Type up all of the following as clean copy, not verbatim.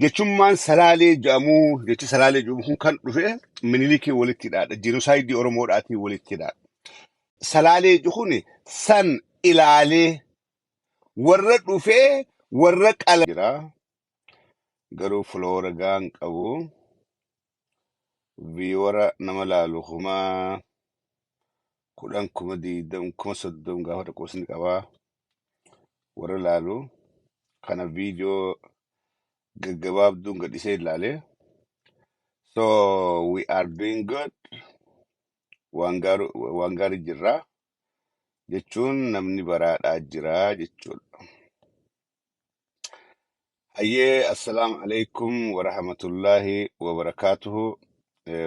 Jechummaan Salaalee jedhamuu, jechi Salaalee jedhamu kun kan dhufe Minilikii walitti hidhaadha. Jenosaayidii Oromoodhaatiin walitti hidhaadha. Salaalee kun san ilaalee warra dhufee warra qala jira. Garuu follower gaan qabu. Viewer nama laalu 10,000, 20,000, 30,000 gaafa dhaquus ni qabaa. Warra laalu kana viidiyoo gaggabaabduun gadhisee ilaale. So we are doing good. Waan gaarii, waan gaarii jirra jechuun namni baraadhaa jira jechuudha. Hayyee, assalaamu alaikum wa rahmatullahi wa barakaatuhu.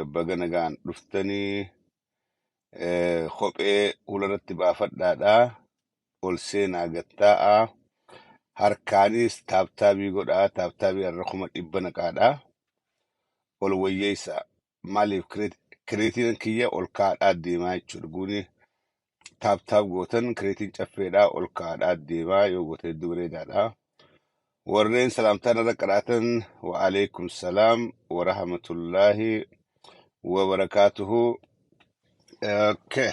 Baga nagaan dhuftanii, kophee hularratti baafadhaadhaa. Ol seenaa gattaa'a. Harkaanis tap tapii godhaa. Tap tapii har'a 100,000 naqaadhaa. Ol wayyeessa. Maaliif kireetiin kiyya ol kaadhaa deemaa jechuudha. Guuni tap tap gootan kireetiin caffeedhaa ol kaadhaa deemaa yoo goote hedduu bareedaadha. Warreen salaamtaan irra qaraatan, wa alaikum salaam wa rahmatullahi wa barakaatuhu. Okay.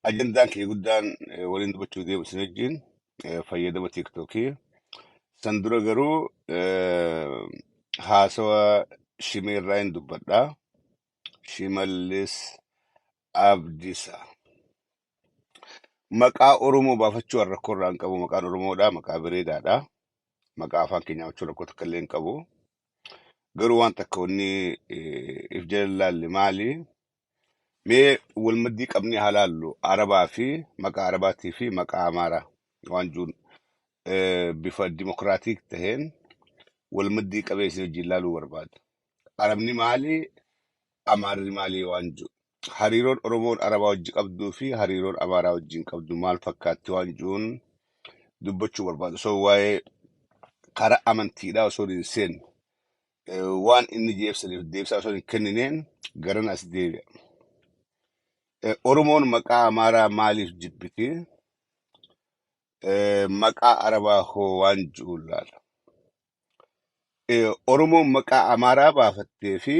Ajandaan kiyya guddaan waliin dubbachuu deemu isin wajjin fayyadama TikTokii. San dura garuu haasawa Shimee irraa hin dubbadha. Shimallis Abdiisaa. Maqaa Oromoo baafachuu rakkoo irraa hin qabu. Maqaan Oromoodha. Maqaa bareedaadha. Maqaa afaan keenyaa baafachuu rakkoo takka illee hin qabu. Garuu waan takka wanni if jala laalle maali? Mee wal maddii qabnee haa laallu, Arabaa fi maqaa Arabaatii fi maqaa Amaaraa waan jiruun bifa democratic taheen wal maddii qabee isin wajjin laaluu barbaada. Arabni maali? Amaarri maali waan jiru? Hariiroon Oromoon Arabaa wajji qabduu fi hariiroon Amaaraa wajjin qabdu maal fakkaatti waan jiruun dubbachuu barbaada. Osoo waa'ee karaa amantiidhaa osoo hin seenne, waan inni jeebsaniif deebisaa osoo hin kennineen garan as deebi'a. Oromoon maqaa Amaaraa maaliif jibbiti? Maqaa Arabaa hoo waan jiru laala. Oromoon maqaa Amaaraa baafattee fi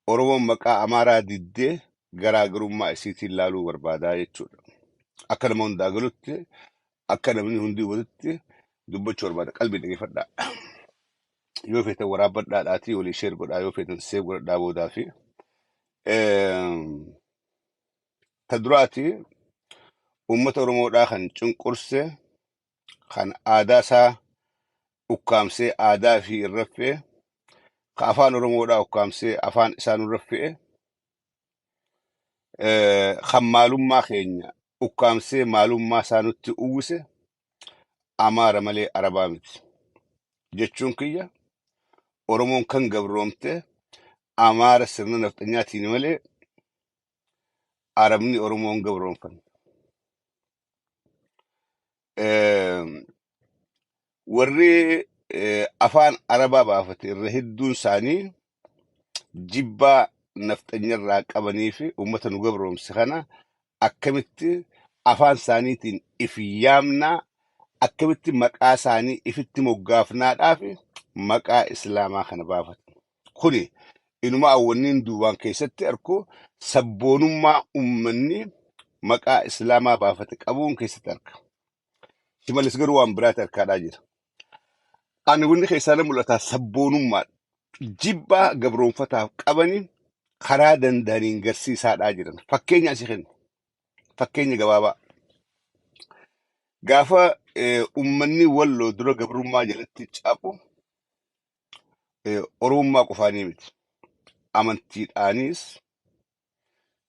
Oromoon maqaa Amaaraa diddee garaagarummaa isiitiin laaluu barbaadaa jechuudha. Akka nama hundaa galutti, akka namni hundi hubatutti dubbachuu barbaada. Qalbii dhaggeeffadhaa. Yoo feetan waraabbadhaadhaatii walii share godhaa, yoo feetan save godhadhaa boodaa fi ta duraati, uummata Oromoodhaa kan cunqurse, kan aadaa isaa ukkaamsee aadaa fi irra fe'e, ka afaan Oromoodhaa ukkaamsee afaan isaa nurra fe'e, kan maalummaa keenya ukkaamsee maalummaa isaa nutti uwwise Amaara malee Arabaa miti. Jechuun kiyya, Oromoon kan gabroomte Amaara sirna nafxanyaatiin malee Arabni Oromoon gabroomfanne. Warri afaan Arabaa baafate irra hedduun isaanii jibbaa nafxanyarraa qabanii fi uummata nu gabroomse kana akkamitti afaan isaaniitiin if yaamnaa, akkamitti maqaa isaanii ifitti moggaafnaadhaaf maqaa Islaamaa kana baafate. Kuni inuma awwanniin duubaan keessatti arku sabboonummaa uummanni maqaa Islaamaa baafate qabuun keessatti arka. Shimallis garuu waan biraatti harkaadhaa jira. Ani wanni keessaa na mul'ata sabboonummaadha. Jibbaa gabroonfataaf qabanii karaa danda'aniin garsiisaadhaa jiran. Fakkeenya asii kenna. Fakkeenya gabaabaa. Gaafa uummanni Walloo dura gabrummaa jalatti cabu Oromummaa qofaanii miti. Amantiidhaanis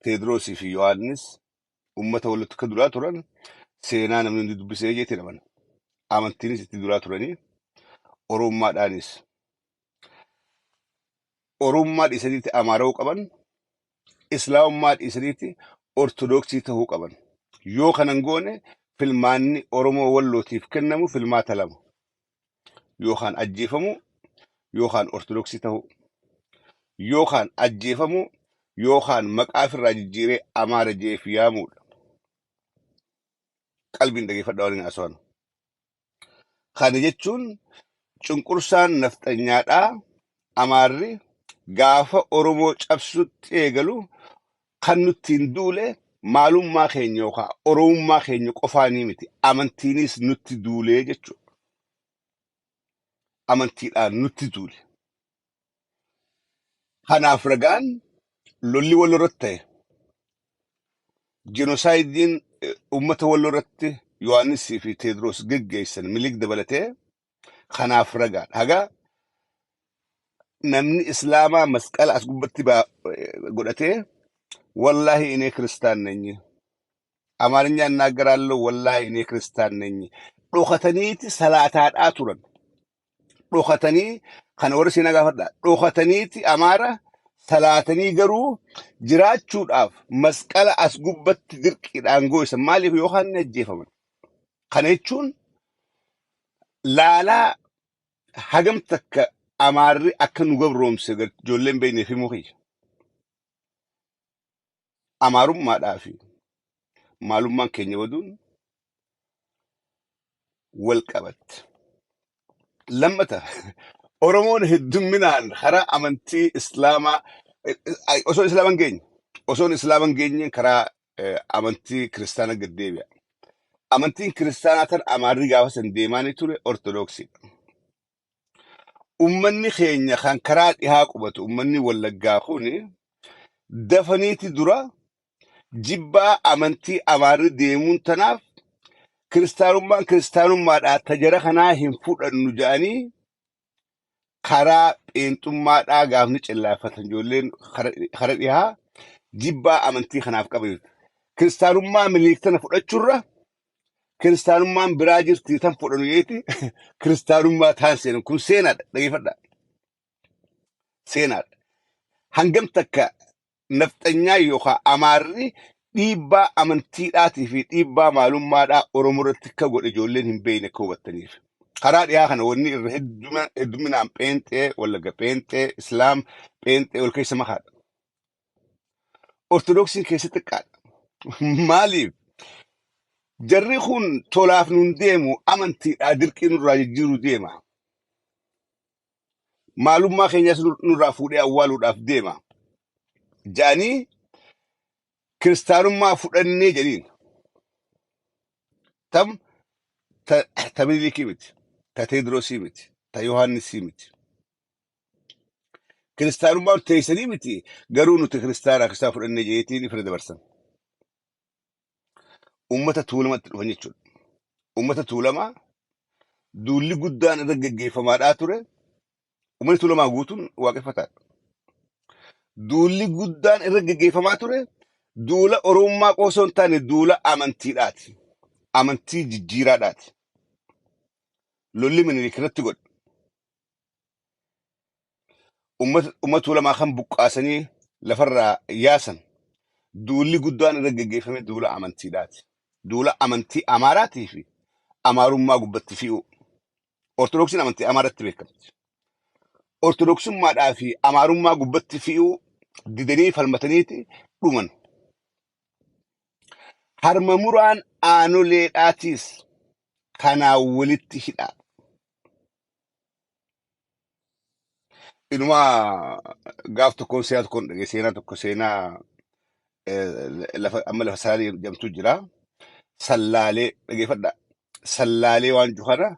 Teediroosii fi Yohaannis uummata walitti akka duraa turan seenaa namni hundi dubbisee jeetii amana. Amantiinis itti duraa turanii, Oromummaadhaanis. Oromummaa dhiisaniitti Amaara'uu qaban, Islaamummaa dhiisaniitti Ortodoksii ta'uu qaban. Yoo kanan goone filmaanni Oromoo Wallootiif kennamu filmaata lama. Yookaan ajjeefamuu yookaan Ortodoksii ta'uu. Yookaan ajjeefamuu yookaan maqaa ofirraa jijjiiree Amaara jeef yaamuudha. Qalbiin dhageeffadhaa waliin haasawaan. Kana jechuun cunqursaan nafxanyaadhaa Amaarri gaafa Oromoo cabsutti eegalu kan nuttiin duule maalummaa keenya yookaan Oromummaa keenya qofaanii miti. Amantiinis nutti duulee jechuudha. Amantiidhaan nutti duule. Kanaaf ragaan lolli wal irratti ta'e genocide-iin uummata wal irratti Yohaannisii fi Teedroos geggeessan Minilik dabalatee kanaaf ragaadha. Haga namni Islaamaa masqala as gubbatti godhatee "ወላሂ እኔ ክርስቲያን ነኝ፣ አማርኛ እናገራለሁ፣ ወላሂ እኔ ክርስቲያን ነኝ" dhokataniiti salaataadhaa turan. Dhokatanii kana warri seenaa gaafadha. Dhokataniiti Amaara salaatanii garuu jiraachuudhaaf masqala as gubbatti dirqiidhaan goosan maaliif yookaan ni ajjeefaman. Kana jechuun laalaa hagam takka Amaarri akka nu gabroomse ijoolleen beekneef himuu kiyya. Amaarummaadhaa fi maalummaan keenya baduun wal qabatte. Lammata, Oromoon heddumminaan karaa amantii Islaamaa osoo Islaaman geenye osoon Islaaman geenye karaa amantii Kiristaanaa gad deebi'a. Amantiin Kiristaanaa tan Amaarri gaafa san deemaanii ture Ortodoksiidha. Ummanni keenya kan karaa dhihaa qubatu, ummanni Wallaggaa kun dafaniiti dura jibbaa amantii Amaarri deemuun tanaaf kiristaanummaan kiristaanummaadhaa tajara kanaa hin fudhannu jedhanii karaa pheenxummaadhaa gaafni cillaafatan ijoolleen kara dhihaa jibbaa amantii kanaaf qaban. Kiristaanummaa Minilik tana fudhachuurra kiristaanummaan biraa jirti tan fudhannu jeeti kiristaanummaa taan seenan. Kun seenaadha, dhageeffadhaa. Seenaadha. Hangam takka nafxanyaa yookaan Amaarri dhiibbaa amantiidhaatii fi dhiibbaa maalummaadhaa Oromoo irratti akka godhe ijoolleen hin beekne akka hubattaniif. Karaa dhiyaa kana wanni irra hedduminaan pheenxee, Wallagga pheenxee, Islaam pheenxee ol keessa makaadha. Ortodoksiin keessa xiqqaadha. Maaliif? Jarri kun tolaaf nun deemu, amantiidhaa dirqii nurraa jijjiiruu deema. Maalummaa keenyas nurraa fuudhee awwaaluudhaaf deema. Ja'anii kiristaanummaa fudhannee jedhiin. Tam ta Minilikii miti, ta Teedroosii miti, ta Yohaannisii miti. Kiristaanummaa teessanii miti, garuu nuti kiristaanaa kiristaana fudhannee jeetiin ifira dabarsan. Uummata Tuulamatti dhufan jechuudha. Uummata Tuulamaa duulli guddaan irra geggeeffamaadhaa ture. Uummanni Tuulamaa guutuun waaqeffataadha. Duulli guddaan irra geggeeffamaa ture duula Oromummaa qofa osoo hin taane duula amantiidhaati. Amantii jijjiiraadhaati. Lolli Minilik irratti godhe. Uummata Tuulamaa kan buqqaasanii lafarraa yaasan. Duulli guddaan irra geggeeffame duula amantiidhaati. Duula amantii Amaaraatii fi Amaarummaa gubbatti fi'u. Ortodoksiin amantii Amaaratti beekamti. Ortodoksummaadhaa fi Amaarummaa gubbatti fi'uu didanii falmataniiti dhuman. Harma muraan aanoleedhaatiis kanaan walitti hidhaa. Inumaa gaaf tokkoon seenaa tokkoon dhagee seenaa tokko seenaa lafa amma lafa Salaalee jedhamtu jira. Sallaalee dhageeffadha. Sallaalee waan jiru kana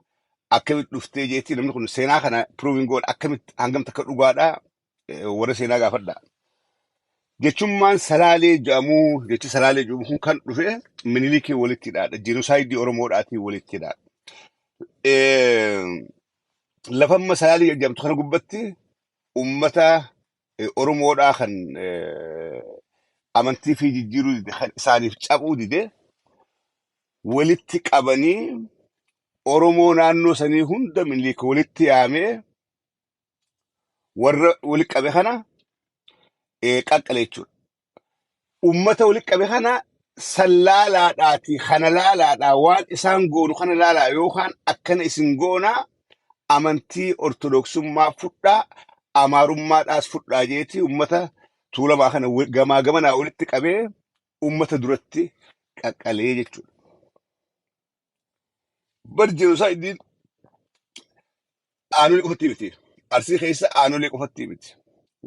akkamitti dhuftee jeetti namni kun seenaa kana proving godha, akkamitti hangam takka dhugaadhaa warra seenaa gaafadha. Jechummaan Salaalee jedhamuu, jechi Salaalee jedhamu kun kan dhufe Minilikii walitti hidhaadha. Genocide Oromoodhaatiin walitti hidhaadha. Lafa amma Salaalee jedhamtu kana gubbatti ummata Oromoodhaa kan amantii fi jijjiiruu dide, kan isaaniif cabuu dide walitti qabanii Oromoo naannoo sanii hunda Minilik walitti yaamee warra walitti qabe kana qaqqale jechuudha. Ummata walitti qabe kana sallaalaadhaati kana laalaadhaa waan isaan goonu kana laalaa yookaan akkana isin goonaa, amantii Ortodoksummaa fudhaa, Amaarummaadhaas fudhaa jeeti ummata Tuulamaa kana gamaa gamanaa walitti qabee ummata duratti qaqqalee jechuudha. Bar genocide-iin Aanolee qofatti miti. Arsii keessa aanolee qofatti miti.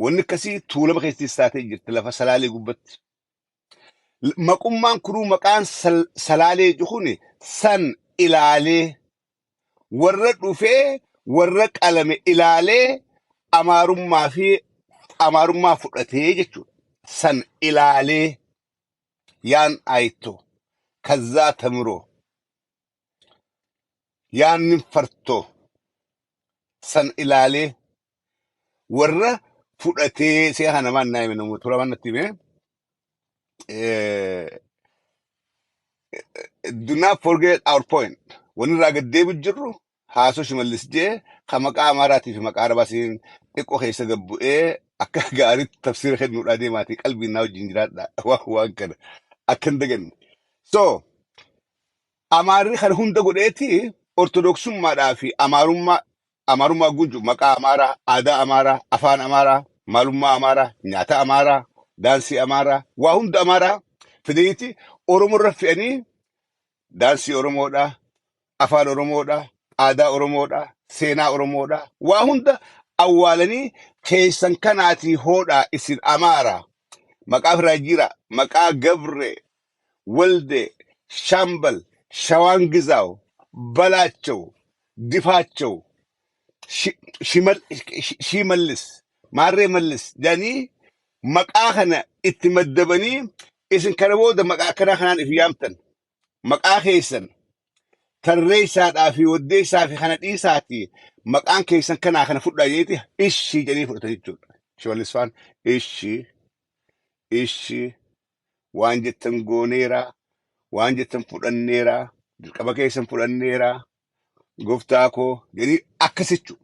Wanni akkasii Tuulama keessatti taatee jirti, lafa Salaalee gubbatti. Maqummaan kunuu, maqaan Salaalee kun san ilaalee, warra dhufee warra qalame ilaalee amaarummaa fi amaarummaa fudhatee jechuudha. San ilaalee ያን አይቶ ከዛ ተምሮ ያንን ፈርቶ san ilaalee warra fudhatee si'a kana maan naa hime, namoota turamaan natti hime. Do not forget our point. Wanni irraa gad deebi'u jirru haasoo Shimallis jee ka maqaa Amaaraatii fi maqaa Arabaasiin xiqqoo keessa gad bu'ee akka gaariitti tafsiira kennuudhaa deemaatii qalbiin naa wajjin jiraadha, waan kana akka hin daganne. So Amaarri kana hunda godheeti Ortodoksummaadhaa fi amaarummaa gunju, maqaa Amaaraa, aadaa Amaaraa, afaan Amaaraa, maalummaa Amaaraa, nyaata Amaaraa, daansii Amaaraa, waa hunda Amaaraa fidaniiti Oromoo irra fe'anii daansii Oromoodhaa, afaan Oromoodhaa, aadaa Oromoodhaa, seenaa Oromoodhaa, waa hunda awwaalanii keessan kanaatii hoodhaa isin Amaaraa maqaa Firaajira, maqaa Gabre, Walde, Shambal, Shawaan Gizaaw, Balaachaw, Difaachaw, Shimallis, Maarree Mallis jedhanii maqaa kana itti maddabanii isin kana booda maqaa akkanaa kanaan if yaamtan, maqaa keessan tarreessaadhaa fi waddeessaa fi kana dhiisaatii maqaan keessan kanaa kana fudhaa jeeti ishii jedhanii fudhatan jechuudha. Shimallis faan ishii ishii waan jettan gooneeraa, waan jettan fudhanneeraa, dirqama keessan fudhanneeraa, gooftaa koo jedhanii akkas jechuudha.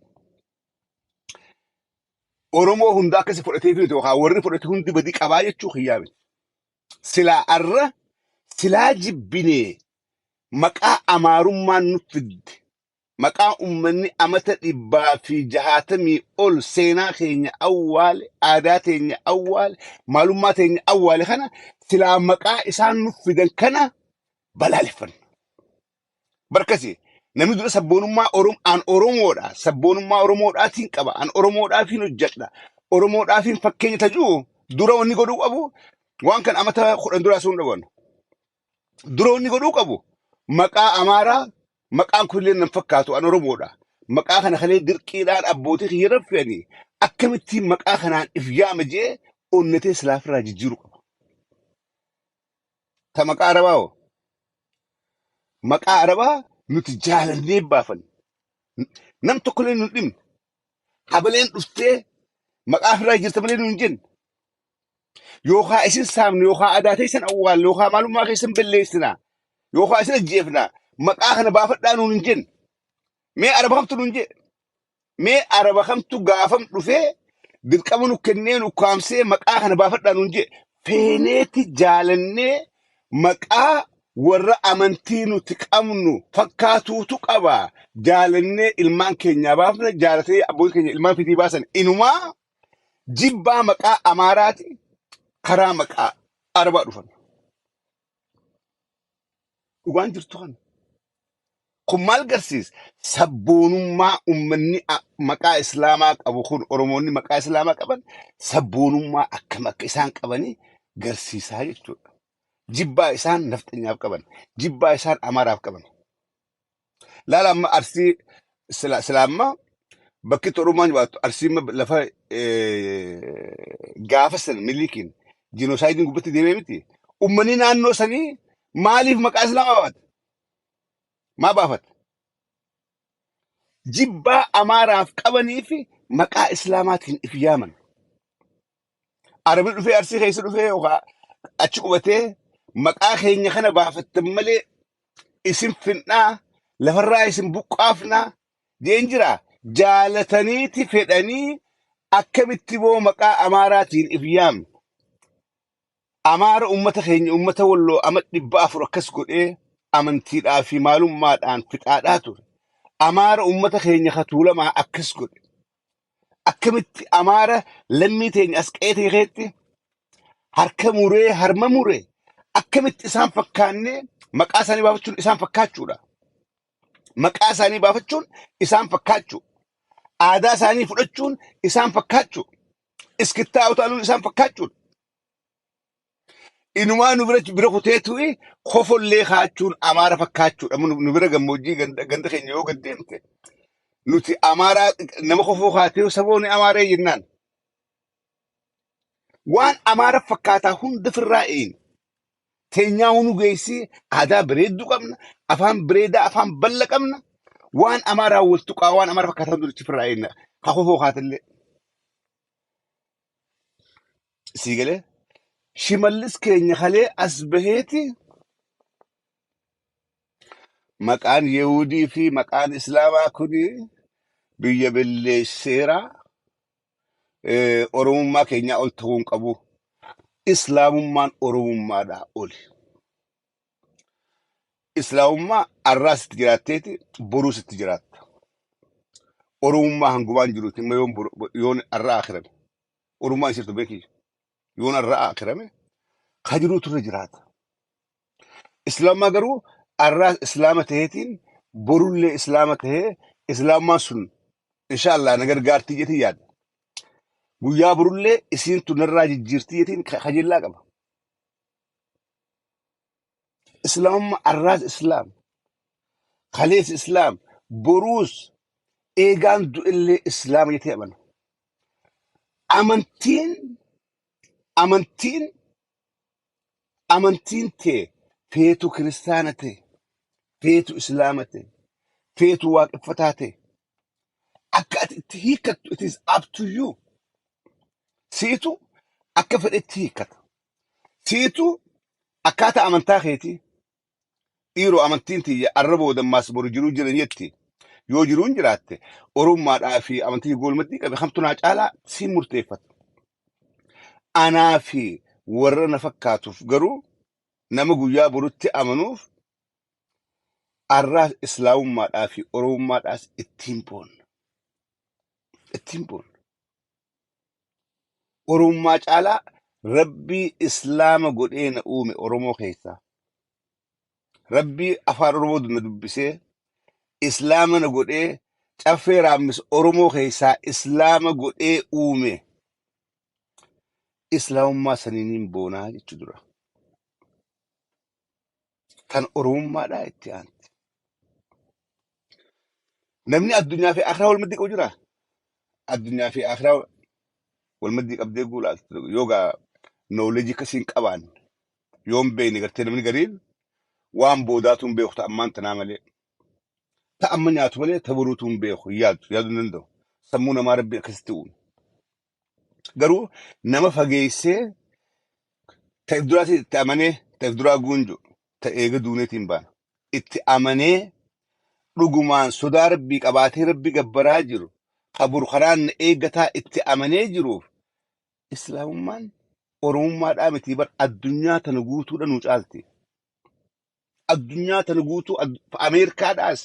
Oromoo hunda akkasi fudhatee fi yookaan warri fudhate hundi badii qabaa jechuu kiyyaa miti. Silaa arra silaa jibbinee maqaa amaarummaan nu fidde, maqaa uummanni amata 160 ol seenaa keenya awwaale, aadaa teenya awwaale, maalummaa teenya awwaale kana silaa maqaa isaan nu fidan kana balaaleffanna. Barkasi namni dura sabboonummaa an Oromoodha, sabboonummaa Oromoodhaatiin qaba, an Oromoodhaafiin hojjedha, Oromoodhaafiin fakkeenya tajuu dura wanni godhuu qabu waan kan amata 10 duraa sun dhaban. Dura wanni godhuu qabu maqaa Amaaraa, maqaan kunillee nan fakkaatu, an Oromoodha. Maqaa kana kalee dirqiidhaan abbootii kiyya raffeeni akkamittiin maqaa kanaan if yaama jee onnatee silaafirraa jijjiiruu qaba. Ta maqaa Arabaa hoo? Maqaa Arabaa nuti jaalannee baafanne. Nam tokkollee nu hin dhibne. Habaleen dhuftee maqaa ofirraa jirta malee nu hin jenne. Yookaan isin saamne, yookaan aadaa teessan awwaalle, yookaan maalummaa keessan balleessina, yookaan isin ajjeefna. Maqaa kana baafadhaa nuun hin jenne. Mee Araba kamtu nuun jedhe? Mee Araba kamtu gaafam dhufee dirqama nu kennee nu kaamsee maqaa kana baafadhaa nuun jedhe? Feeneeti jaalannee maqaa warra amantii nuti qabnu fakkaatuutu qaba. Jaalannee ilmaan keenyaa baafna, jaalatee abbootii keenya ilmaan fitii baasan, inumaa jibbaa maqaa Amaaraati karaa maqaa Arabaa dhufan. Dhugaan jirtu kana. Kun maal garsiisa? Sabboonummaa uummanni maqaa Islaamaa qabu kun, Oromoonni maqaa Islaamaa qaban sabboonummaa akkam akka isaan qabanii garsiisaa jechuudha. Jibbaa isaan nafxanyaaf qaban, jibbaa isaan Amaaraaf qaban. Laala amma Arsii sila amma bakki itti Oromoon jiraattu Arsii amma lafa gaafa san Minilikiin jiinoosaayidiin gubbatti deemee miti. Uummanni naannoo sanii maaliif maqaa Islaamaa baafata? Maa baafata? Jibbaa Amaaraaf qabanii fi maqaa Islaamaatiin if yaaman. Arabni dhufee Arsii keessa dhufee yookaan achi qubatee maqaa keenya kana baafattan malee isin finnaa, lafarraa isin buqqaafnaa jeen jira. Jaalataniiti fedhanii akkamitti boo maqaa Amaaraatiin if yaamna? Amaara ummata keenya, ummata Walloo ama 400 akkas godhee amantiidhaa fi maalummaadhaan fixaadhaa ture. Amaara ummata keenya katuulamaa akkas godhe. Akkamitti Amaara lammii teenya as qe'ee keetti harka muree harma muree akkamitti isaan fakkaannee maqaa isaanii baafachuun isaan fakkaachuudha? Maqaa isaanii baafachuun isaan fakkaachuu. Aadaa isaanii fudhachuun isaan fakkaachuu. Iskittaa utaaluun isaan fakkaachuudha. Inumaa nu bira kuteetu kofollee kaachuun Amaara fakkaachuudha. Nu bira gammoojjii ganda keenya yoo gad deemte, nuti Amaaraa nama kofoo kaatee saboonni Amaaree jennaan. Waan Amaara fakkaataa hunda firraa een. Teenyaa nu geessi, aadaa bareedduu qabna, afaan bareedaa, afaan bal'a qabna. Waan Amaaraa wal tuqaa, waan Amaara fakkaataa hunda nuti firraa eenna. Ka kofoo kaatellee. Sii galee? Shimallis keenya kalee as baheeti maqaan Yehudii fi maqaan Islaamaa kuni biyya belleesseera. Oromummaa keenyaa ol ta'uu hin qabu. Islaamummaan Oromummaadhaa oli. Islaamummaa arraas itti jiraatteeti, boruus itti jiraatta. Oromummaa hangumaan jiruuti immoo yoon arraa akirame. Oromummaan isirtu beeki, yoon arraa akirame ka jiruutu irra jiraata. Islaamummaa garuu arraas Islaama ta'eetiin, borullee Islaama ta'ee, Islaamummaan sun inshaallah na gargaartii jeetiin yaada. Guyyaa borullee isiin tun narraa jijjiirtii jeetiin kajeellaa qaba. Islaamummaa arraas Islaam, kalees Islaam, boruus eegaan du'ellee Islaama jettee amana. Amantiin tee feetu kiristaana ta'e, feetu Islaama ta'e, feetu waaqeffataa ta'e, akka ati itti hiikkattu it is up to you. Siitu akka fedhetti hiikkata. Siitu akkaataa amantaa keetii. Dhiiroo, amantiin tiyya arra boodammaas boru jiruu jiran jetti. Yoo jiruun jiraatte, Oromummaadhaa fi amantii goolmaddii qabe kamtu naa caalaa siin murteeffata. Anaa fi warra na fakkaatuuf garuu, nama guyyaa borutti amanuuf, arraas Islaamummaadhaa fi Oromummaadhaas ittiin boonna. Ittiin boonna. Oromummaa caalaa Rabbii Islaama godhee na uume Oromoo keessaa. Rabbii afaan Oromoo na dubbisee Islaama na godhee, caffee raammis Oromoo keessaa Islaama godhee uume. Islaamummaa saniiniin boonaa jechuu dura. Kan Oromummaadhaa itti aanti. Namni addunyaa fi akhiraa wal maddii qabu jira. Addunyaa fi akhiraa wal maddii qabdee guulaaltu yoo gaa knowledge akkasii hin qabaanne, yoo hin beekne, gartee namni gariin waan boodaatu hin beeku, ta ammaan tanaa malee. Ta amma nyaatu malee ta boruutu hin beeku, hin yaadu, yaaduu hin danda'u. Sammuu namaa Rabbi akkasitti uume. Garuu nama fageessee ta'eef duraatiin itti amanee, ta'eef duraa guunju ta eega duuneetiin baana. Itti amanee, dhugumaan sodaa Rabbii qabaatee Rabbi gabbaraa jiru, kabur karaan na eeggataa itti amanee jiruuf, Islaamummaan Oromummaadhaa miti bar, addunyaa tana guutuudha nu caalti. Addunyaa tana guutuu, Ameerikaadhaas,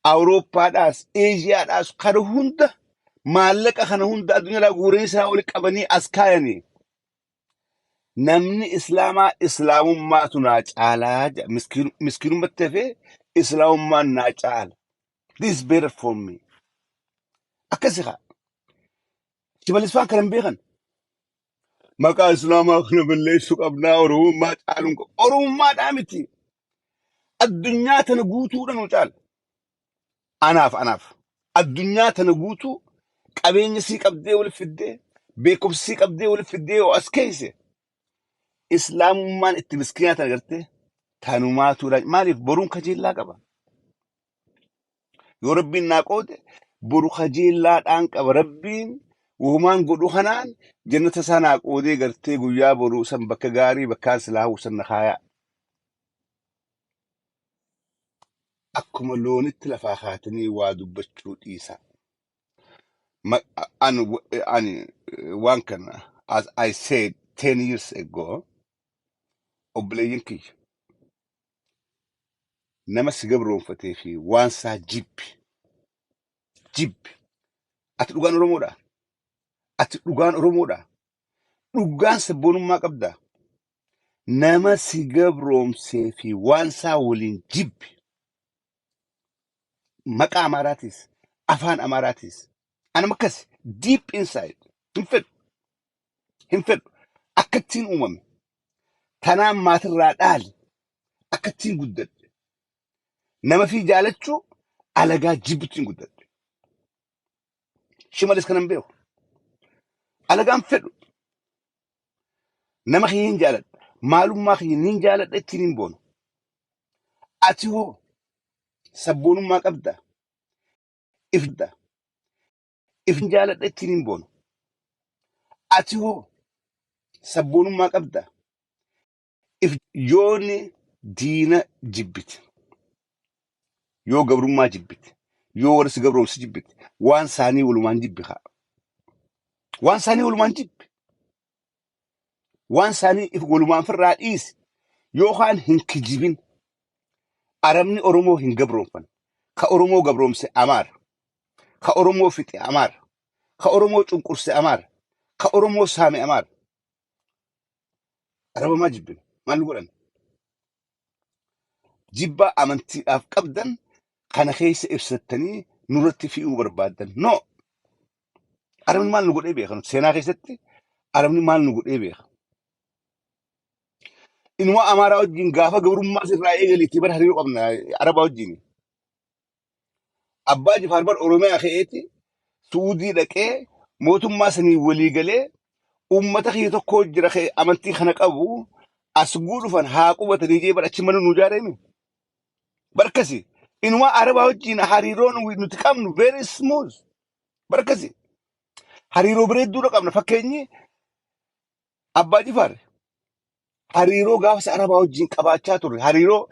Awurooppaadhaas, Eeshiyaadhaas, kana hunda, maallaqa kana hunda addunyaadhaa guuranii isaa oli qabanii as kaayanii. Namni Islaamaa Islaamummaatu naa caalaa jedha. Miskiinummatti hafee Islaamummaan naa caala. This is better for me. Akkasi haa. Shimallis faan kana hin beekan. Maqaa Islaamaa kana balleessuu qabnaa, Oromummaa caaluun qabu. Oromummaadhaa miti. Addunyaa tana guutuudha nu caala. Anaaf. Addunyaa tana guutuu qabeenya sii qabdee walitti fiddee, beekumsa sii qabdee walitti fiddee yoo as keesse, Islaamummaan itti miskiinaa tana gartee tanumaatu, maaliif boruun kajeellaa qaba. Yoo Rabbiin naa qoode boru kajeellaadhaan qaba. Rabbiin wahumaan godhu kanaan jannata isaa naa qoodee gartee guyyaa boruu san bakka gaarii bakkaan silaa hawwu san na kaayaa. Akkuma loonitti lafaa kaatanii waa dubbachuu dhiisaa. Ani waan kana, as I said 10 years ago, obboleeyyan kiyya, nama si gabroonfatee fi waan isaa jibbi jibbi. Ati dhugaan Oromoodha. Ati dhugaan Oromoodha. Dhugaan sabboonummaa qabda. Nama si gabroomsee fi waan isaa waliin jibbi. Maqaa Amaaraatis, afaan Amaaraatis. Anam akkas deep inside hin fedhu, hin fedhu. Akkattiin uumame tanaan maatirraa dhaale, akkattiin guddadhe, nama fi jaalachuu, alagaa jibbutti guddadhe. Shimalis kanan beeku. Alagaan fedhu, nama kiyya hin jaaladha. Maalummaa kiyya nin jaaladha, ittiin hin boonu. Ati hoo sabboonummaa qabda? Ifda. If hin jaaladha, ittiin hin boonu. Ati hoo sabboonummaa qabda? If yooni diina jibbite, yoo gabrummaa jibbite, yoo warra si gabroomsi jibbite, waan isaanii walumaan jibbi haa. Waan isaanii walumaan jibbi. Waan isaanii if walumaan firraa dhiisi. Yookaan hin kijibin. Arabni Oromoo hin gabroomfan. Ka Oromoo gabroomse Amaara. Ka Oromoo fixe Amaara. Ka Oromoo cunqurse Amaara. Ka Oromoo saame Amaara. Araba maa jibbina? Maal nu godhan? Jibbaa amantiidhaaf qabdan kana keessa ibsattanii nurratti fe'uu barbaaddan. No! Arabni maal nu godhee beeka? Seenaa keessatti Arabni maal nu godhee beeka? Inuma Amaaraa wajjin gaafa gabrummaa sirraa eegaleetti bara hariiroo qabna Arabaa wajjin. Abbaa Jifaar bar Oromiyaa ka'eeti Suudii dhaqee mootummaa sanii walii galee, uummata kiyya tokko jira ka'e amantii kana qabu as guudhufan haa qubatanii jee bar achi mana nu ijaarame. Barkasi inuma Arabaa wajjin hariiroon nuti qabnu very smooth. Barkasi hariiroo bareedduudha qabna. Fakkeenyi Abbaa Jifaar hariiroo gaafasa Arabaa wajjin qabaachaa turre, hariiroo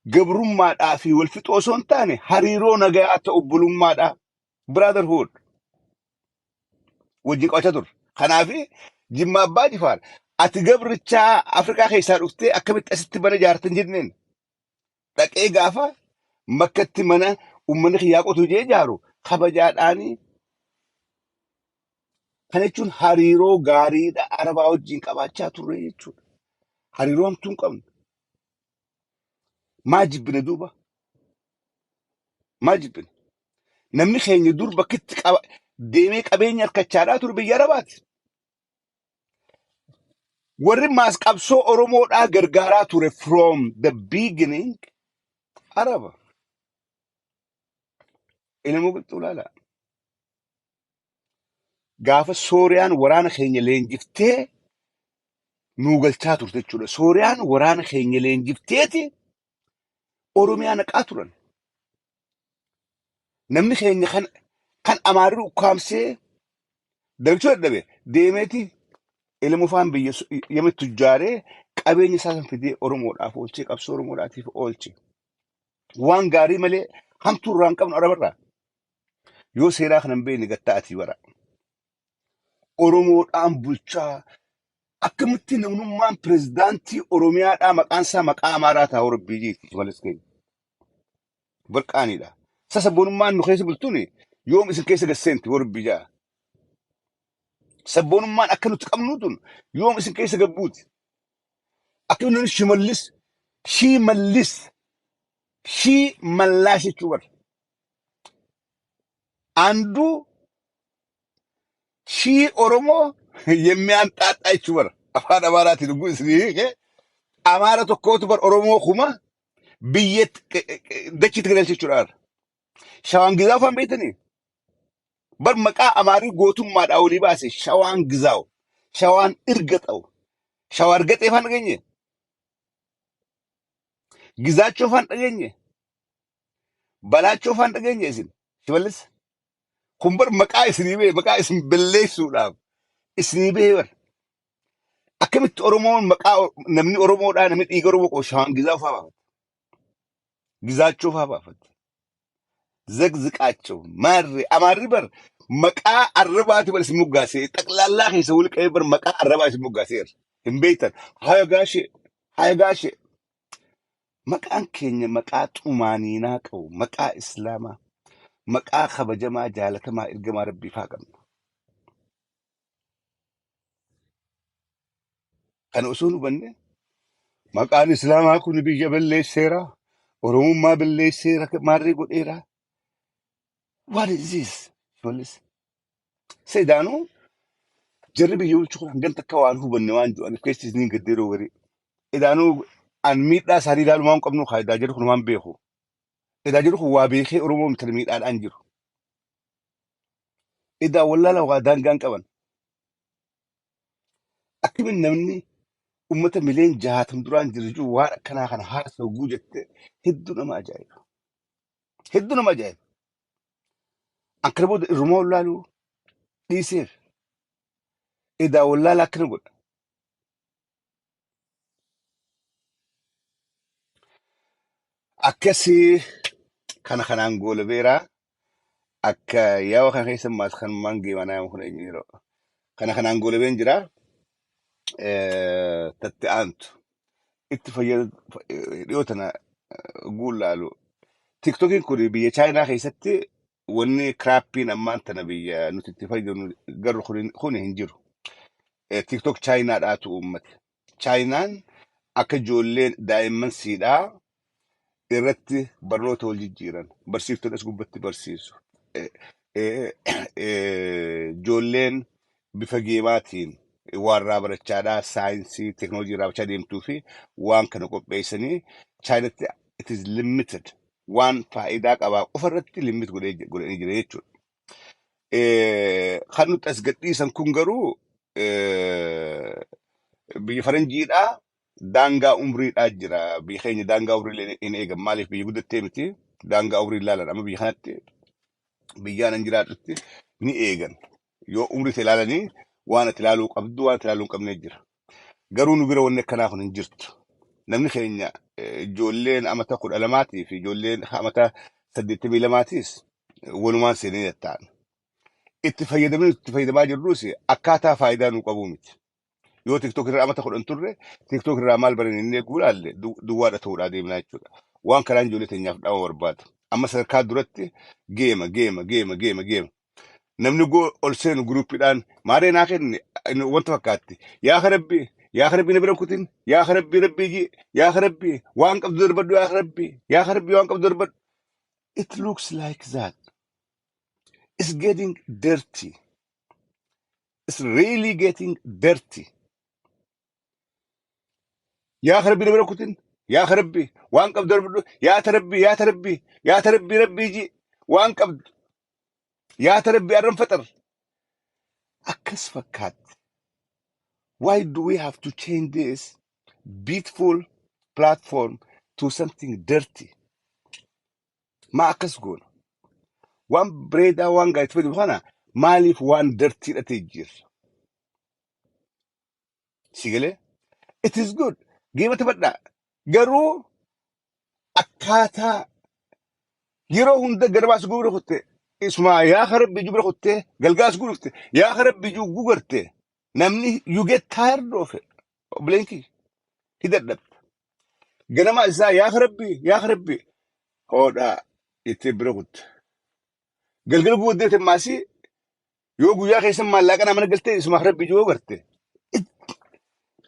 gabrummaadhaa fi wal fixoo osoo hin taane, hariiroo nagayaa ta'u, obbolummaadhaa, brotherhood wajjin qabaachaa turre. Kanaaf Jimma Abbaa Jifaar ati gabrichaa Afrikaa keessaa dhuftee akkamitti asitti mana ijaartan jenneen, dhaqee gaafa Makkatti mana uummanni kiyyaa qotu jee ijaaru kabajaadhaanii. Kana jechuun hariiroo gaariidha Arabaa wajjin qabaachaa turre jechuudha. Hariiroo hamtuu hin qabnu. Maa jibbine duuba? Maa jibbine? Namni keenya dur bakkitti qaba deemee qabeenya harkachaadhaa ture biyya Arabaati. Warri maas qabsoo Oromoodhaa gargaaraa ture from the beginning Araba. Ilmoo qilxuu ilaalaa. Gaafa Sooriyaan waraana keenya leenjiftee nuu galchaa turte jechuudha. Sooriyaan waraana keenya leenjifteeti Oromiyaa naqaa turan. Namni keenya kan Amaarri ukkaamsee dalchuu dadhabe deemeeti ilmu faan biyya Yemen tujjaaree qabeenya isaa san fidee Oromoodhaaf oolchee, qabsoo Oromoodhaatiif oolche. Waan gaarii malee hamtuu irraa hin qabnu Arabarraa. Yoo seeraa kana hin beekne gattaa atii bara. Oromoodhaan bulchaa akkamitti namnummaan pirezidaantii Oromiyaadhaa maqaan isaa maqaa Amaaraa ta'a Rabbii jeetti malis keenya. Barqaaniidha. Isa sabboonummaan nu keessa bultuun yoom isin keessa gasseenti Rabbii jaa. Sabboonummaan akka nuti qabnu tun yoom isin keessa gabbuuti? Akka nuti Shimallis, Shimallis, Shii Mallaash jechuu bara. አንዱ ሺህ ኦሮሞ የሚያንጣጣ jechuu bara afaan Amaaraatiin dhugu isinii hiike. Amaara tokkootu bar Oromoo kuma biyyatti dachiitti galche jechuudha. Shawaan Gizaaw faan beektanii? Bar maqaa Amaarii gootummaadhaa olii baase Shawaan Gizaaw, Shawaan Irgaxaw, Shawaa Argaxee faan dhageenye, Gizaachoo faan dhageenye, Balaachoo faan dhageenye isin. Shimallis kun bar maqaa isinii bee maqaa isin balleessuudhaaf isinii bee bar. Akkamitti Oromoon maqaa namni Oromoodhaa, namni dhiiga Oromoo qabu Shawaan Gizaaw faa baafata. Gizaachoo faa baafata. Zaqziqaaቸው maarree Amaarri bar maqaa arrabaati bar isin moggaasee, xaqlaallaa keessa wal qabee bar maqaa arrabaa isin moggaaseera. Hin beektan. Haya gaashee, haya gaashee. Maqaan keenya maqaa xumaaniinaa qabu, maqaa Islaamaa, maqaa kabajamaa jaalatamaa ergamaa Rabbii faa qabna. Kana osoo hin hubanne maqaan Islaamaa kun biyya balleesseera, Oromummaa balleesseera, maarree godheera. What is this? Shimallis. Seedaanuu jarri biyya bulchu kun hangam takka waan hubanne waan jiru keessi isiniin gaddeeroo garii. Edaanuu an miidhaa isaanii ilaalu waan qabnu faayidaa jiru kun waan beeku. Edaa jiru kun waa beekee Oromoo miti miidhaadhaan jiru. Edaa wallaala waa daangaan qaban. Akkamiin namni uummata miliyoona 60 duraan jiru jiru waan akkanaa kana haasa'u jette hedduu nama ajaa'iba. Hedduu nama ajaa'iba. An kana booda irrumaa wallaaluu dhiiseef edaa wallaala akkana godha. Akkasii kana kanaan goola beeraa akka yaa'u kana keessa maas kan maangee manaa kun eenyu yeroo kana kanaan goolabeen jira. Tatti aantu itti fayyadu dhiyoo tana guullaalu. TikTokiin kun biyya Chaayinaa keessatti wanni crappiin ammaan tana biyya nuti itti fayyadamnu garuu kun hin jiru. TikTok Chaayinaadhaatu uummate. Chaayinaan akka ijoolleen daa'imman siidhaa irratti barnoota wal jijjiiran barsiiftoonni as gubbatti barsiisu. Ijoolleen bifa gamaatiin waan irraa barachaadhaa saayinsii teekinooloojii irraa barachaa deemtuu fi waan kana qopheessanii Chaayinatti it is limited waan faayidaa qabaa qofa irratti limit godhanii jira jechuudha. Kan nuti as gadhiisan kun garuu biyya faranjiidhaa daangaa umriidhaa jira. Biyya keenya daangaa umrii hin eegan. Maaliif biyya guddattee miti daangaa umrii ilaalan. Amma biyya kanatti biyyaan an jiraadhutti ni eegan. Yoo umrii ta'e ilaalanii waan ati ilaaluu qabdu waan ati ilaaluu hin qabne jira. Garuu nu bira wanni akkanaa kun hin jirtu. Namni keenya ijoolleen amata 12 fi ijoolleen amata 82tiis walumaan seenanii ta'an. Itti fayyadamni itti fayyadamaa jirrus akkaataa faayidaa nu qabu miti. Yoo TikTok irraa amata 10 turre TikTok irraa maal baran inni eeguu ilaalle duwwaadha ta'uudhaa deemnaa jechuudha. Waan karaan ijoollee teenyaaf dhama barbaada. Amma sadarkaa duratti game game game game game. Namni goo ol seenu groupiidhaan maaree naa kenne wanta fakkaatti. Yaa Rabbi, yaa Rabbi, na bira kutin, yaa Rabbi, Rabbi ji, yaa Rabbi, waan qabdu darbadhu, yaa Rabbi, yaa Rabbi, waan qabdu darbadhu. It looks like that. It's getting dirty. It's really getting dirty. Yaa Rabbi, na bira kutin, yaa Rabbi, waan qabdu darbadhu, yaa Rabbi, yaa Rabbi, yaa Rabbi, Rabbi ji, waan qabdu, yaa Rabbi, arran faxar. Akkas fakkaatti. Why do we have to change this beautiful platform to something dirty? Ma akkas goona? Waan bareedaa waan gaarii itti fayyadamu kana maaliif waan dirty dha ta'e jirra? Si galee? It is good. Game taphadhaa. Garuu akkaataa yeroo hunda garbaas gubra kutte isuma yaa Rabbi jubra kutte galgaas gurufte yaa Rabbi gugarte namni you get tired of it. Obboleen hidhadhabta. Ganama isaa yaa Rabbi, yaa Rabbi, hoodhaa itti bira kutte. Galgala guuddee maasii yoo guyyaa keessa maallaqa mana galtee isuma Rabbi yoo garte.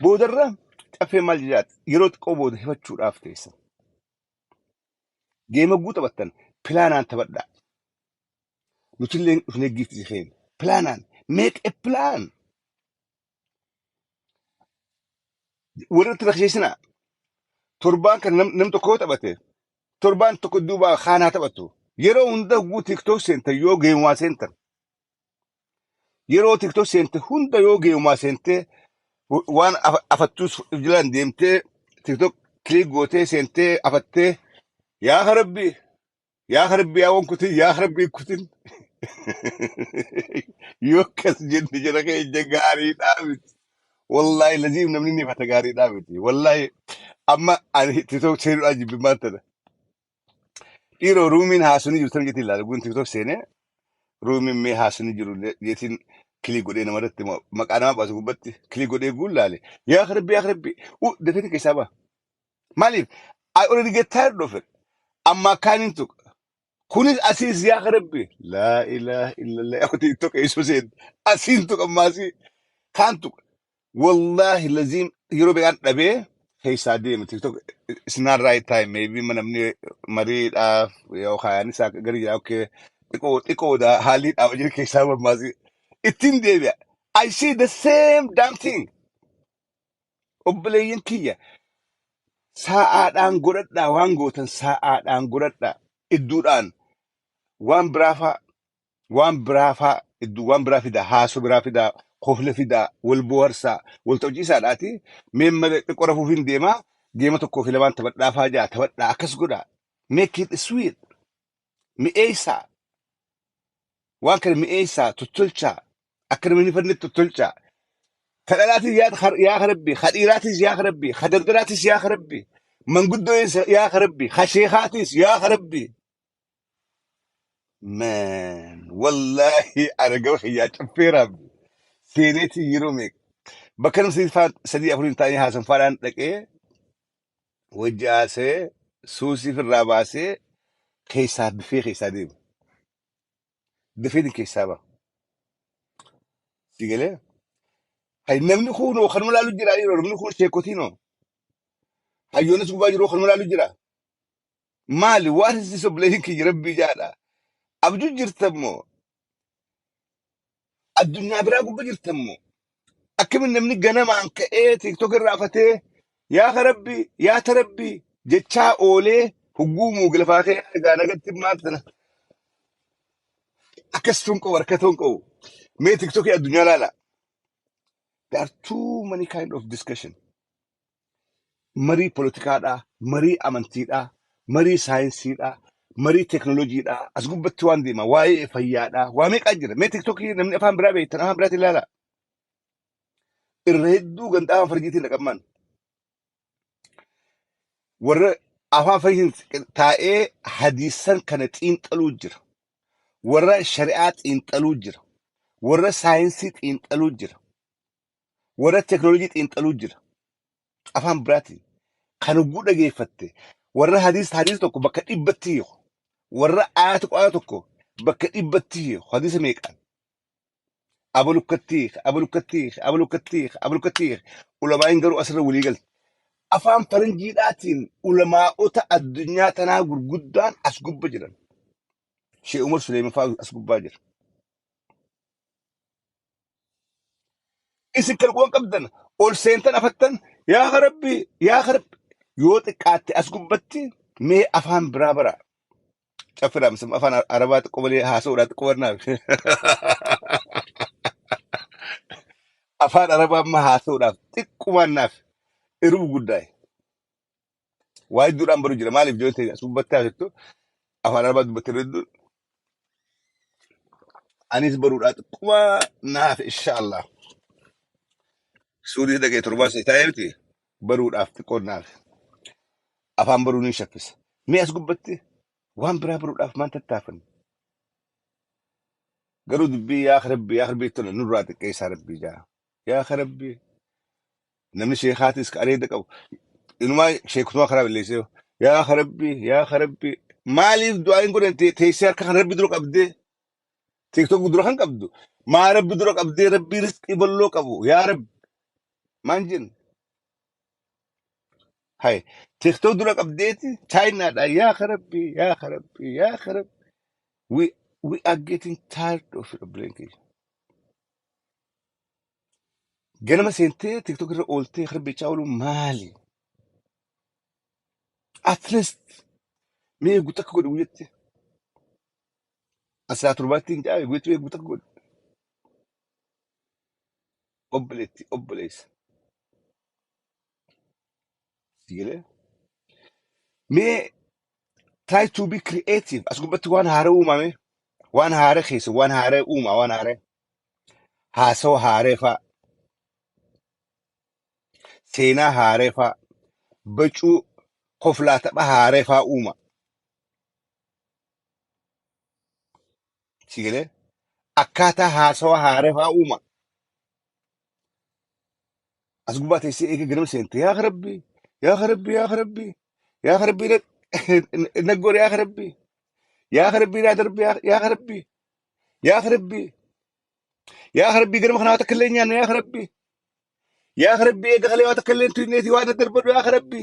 Boodarra caffee maal jedhaati yeroo xiqqoo booda hifachuudhaaf teessan. Game guu taphattan planaan taphadhaa. Nutillee dhufnee giifti keenya. Planaan make a plan. Warra itti rakkisinaa. Torbaan kan nam tokko yoo taphate torbaan tokko duuba kaanaa taphatu. Yeroo hunda guu TikTok seentan yoo gameumaa seentan. Yeroo TikTok seente hunda yoo gameumaa seentee waan afattuus jalaan deemtee TikTok click gootee seentee afattee yaa Rabbi, yaa Rabbi, yaa wan kutin, yaa Rabbi kutin. Yoo akkas jenne jara keenya gaariidhaa miti. Wallaahi laziim namni ni fata gaariidhaa miti. Wallaahi amma ani TikTok seenuudhaan jibbimaan tana. Dhiiroo roomiin haasonni jiru tan jetiin ilaala. Guun TikTok seenee roomiin mee haasonni jiru jetiin click godhee namarratti maqaa namaa baasu gubbatti click godhee guun laale. Yaa Rabbi, yaa Rabbi, dafee keessaa ba'a. Maaliif? I already get tired of it. Amma akkaaniin tuqa. Kunis asiis yaa Rabbi. Laa ilaaha illallah. Yaa TikTok eessoo seen. Asiin tuqa ammaasii. Kaan tuqa. Wallaahi laziim yeroo beekaan dhabee keessaa deeme TikTok it's not right time, maybe namni mariidhaaf yookaan isaa gari jira, okay, xiqqoo xiqqoodha haalli dhaaba jiru keessaa mammaasii. Ittiin deebi'a. I see the same damn thing. Obboleeyyan kiyya, sa'aadhaan godhadhaa, waan gootan sa'aadhaan godhadhaa. Idduudhaan waan biraafaa, waan biraafaa, idduu waan biraa fidaa, haasoo biraa fidaa, kofla fidaa, wal bohaarsaa, wal taphachiisaadhaati. Mee malee xiqqoo rafuuf hin deemaa, geema tokkoo fi lamaan taphadhaa faa jaa taphadhaa, akkas godhaa. Make it sweet. Mi'eessaa. Waan kana mi'eessaa, tottolchaa. Akka namni hin fannetti tottolchaa. Ka dhalaatis yaa Rabbi, ka dhiiraatis yaa Rabbi, ka dardaraatis yaa Rabbi, manguddoonis yaa Rabbi, ka sheekaatis yaa Rabbi. Man, wallahi ana gama kiyyaa caffeeraaf seeneetii yeroo meeqa. Bakka namni sadii afuriin taa'anii haasan faadhaan dhaqee wajji haasa'ee suusii ofirraa baasee keessaa dafee keessaa deemu. Dafeetiin keessaa ba'a. Si galee? Hay, namni kunoo kanuma laalu jira yeroo namni kun sheekotiinoo. Hayyoonis gubbaa jiru kanuma laalu jira. Maali, what is this, obboleeyyan kiyya, Rabbii jaadha. Abjuu jirtammoo addunyaa biraa gubbaa jirtammoo akkamin namni ganamaan ka'ee TikTok irraa afatee yaa Rabbi yaa Rabbi jechaa oolee hugguu muugilafaa ka'ee egaa nagatti maal tana akkas tun qabu, harka tun qabu. Mee TikTokii addunyaa laala. There are too many kind of discussion. Marii poolitikaadhaa, marii amantiidhaa, marii saayinsiidhaa, marii teeknooloojiidhaa, as gubbatti waan deema, waa'ee fayyaadhaa, waa meeqaa jira. Mee TikTokii namni afaan biraa beektan afaan biraatiin ilaala. Irra hedduu gandaa afaan farjiitiin dhaqammaan. Warra afaan farjiitiin taa'ee hadiisan kana xiinxaluu jira. Warra shari'aa xiinxaluu jira. Warra saayinsii xiinxaluu jira. Warra teeknooloojii xiinxaluu jira. Afaan biraatiin. Kan hogguu dhageeffatte warra hadiis tokko bakka 100tti hiiku. Warra aayata quraana tokko bakka 100tti hiiku. Hadiisa meeqaan? Abalukkatti hiika, abalukkatti hiika, abalukkatti hiika, abalukkatti hiika. Ulamaa'in garuu asirra walii galte. Afaan faranjiidhaatiin ulamaa'ota addunyaa tanaa gurguddaan as gubba jiran. Shee Umar Suleeman fa'aa as gubbaa jira. Isin kan quban qabdan ol seentan afattan yaa Rabbi yaa Rabbi, yoo xiqqaatte as gubbatti mee afaan biraa bara. Caffiraam afaan Arabaa xiqqoo malee haasa'uudhaa xiqqoo barnaaf. Afaan Arabaa amma haasa'uudhaaf xiqqumaan naaf iruu guddaa'e. Waa hedduudhaan baru jira. Maaliif ijoollee as gubbatti haasoftu afaan Arabaa dubbatte hedduun anis baruudhaa xiqquma naaf, inshaallah. Suurii dhagee torbaan sadii taa'ee miti baruudhaaf xiqqoon naaf. Afaan baruu ni shaffisa. Mee as gubbatti waan biraa baruudhaaf maal tattaafanne? Garuu dubbii yaa Rabbi yaa Rabbi tola nurraa xiqqeessaa, Rabbii jaa. Yaa Rabbi, namni sheekaatis ka areeda qabu inumaa sheekutumaa karaa balleessee yaa Rabbi yaa Rabbi, maaliif du'aa hin godhan? Teessee harka kan Rabbi dura qabdee TikTok dura kan qabdu maa Rabbi dura qabdee Rabbi rizqii balloo qabu yaa Rabbi maan jennu? Hay, TikTok dura qabdeeti chaayinaadha yaa Rabbi yaa Rabbi yaa Rabbi. We are getting tired of it, obboleen kiyya. Ganama seentee TikTok irra ooltee harbichaa oolu maali? At least mee eeguu takka godhi guyyatti. Asaa torbaatti hin caabe guyyatti eeguu takka godhi. Obboleetti, obboleessa. Sigilee. Mee try to be creative. As gubbatti waan haaraa uumame. Waan haaraa keessa waan haaraa uuma, waan haaraa. Haasawa haaraa fa'a. Seenaa haaraa fa'a. Bacuu koflaa tapha haaraa fa'a uuma. Sigilee. Akkaataa haasawa haaraa fa'a uuma. As gubbaa teessee eega ganama seente yaa Rabbi yaa Rabbi yaa Rabbi yaa Rabbi naggoor yaa Rabbi yaa Rabbi naa darbi yaa Rabbi yaa Rabbi yaa Rabbi, ganama kana waa takka illee hin nyaanne, yaa Rabbi yaa Rabbi, eega kalee waa takka illee hin tuyneeti waa daddarbadhu yaa Rabbi.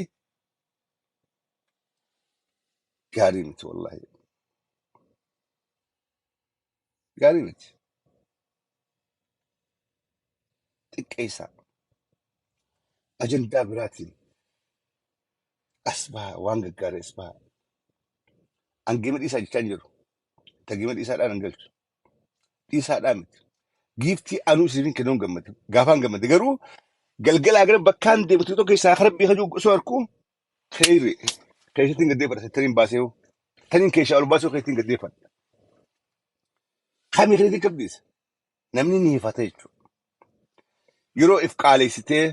Gaarii miti, wallahi gaarii miti. Xiqqeessaa. Ajandaa biraatiin as baha, waan gaggaarii as baha. An game dhiisaa jechaa hin jiru. Ta game dhiisaadhaan hin galchu. Dhiisaadhaan miti. Giiftii anuu isiniin kennuun gammade. Gaafaan gammade garuu galgalaa gara bakkaan deemtu tokko keessaa karaa beekaa jiru osoo harkuu kheyri. Keessatti gaddeeffadha taniin baasee taniin keessaa ol baasuu keessatti gaddeeffadha. Kamii keessatti qabdiisa. Namni ni hifata jechuudha. Yeroo if qaaleessitee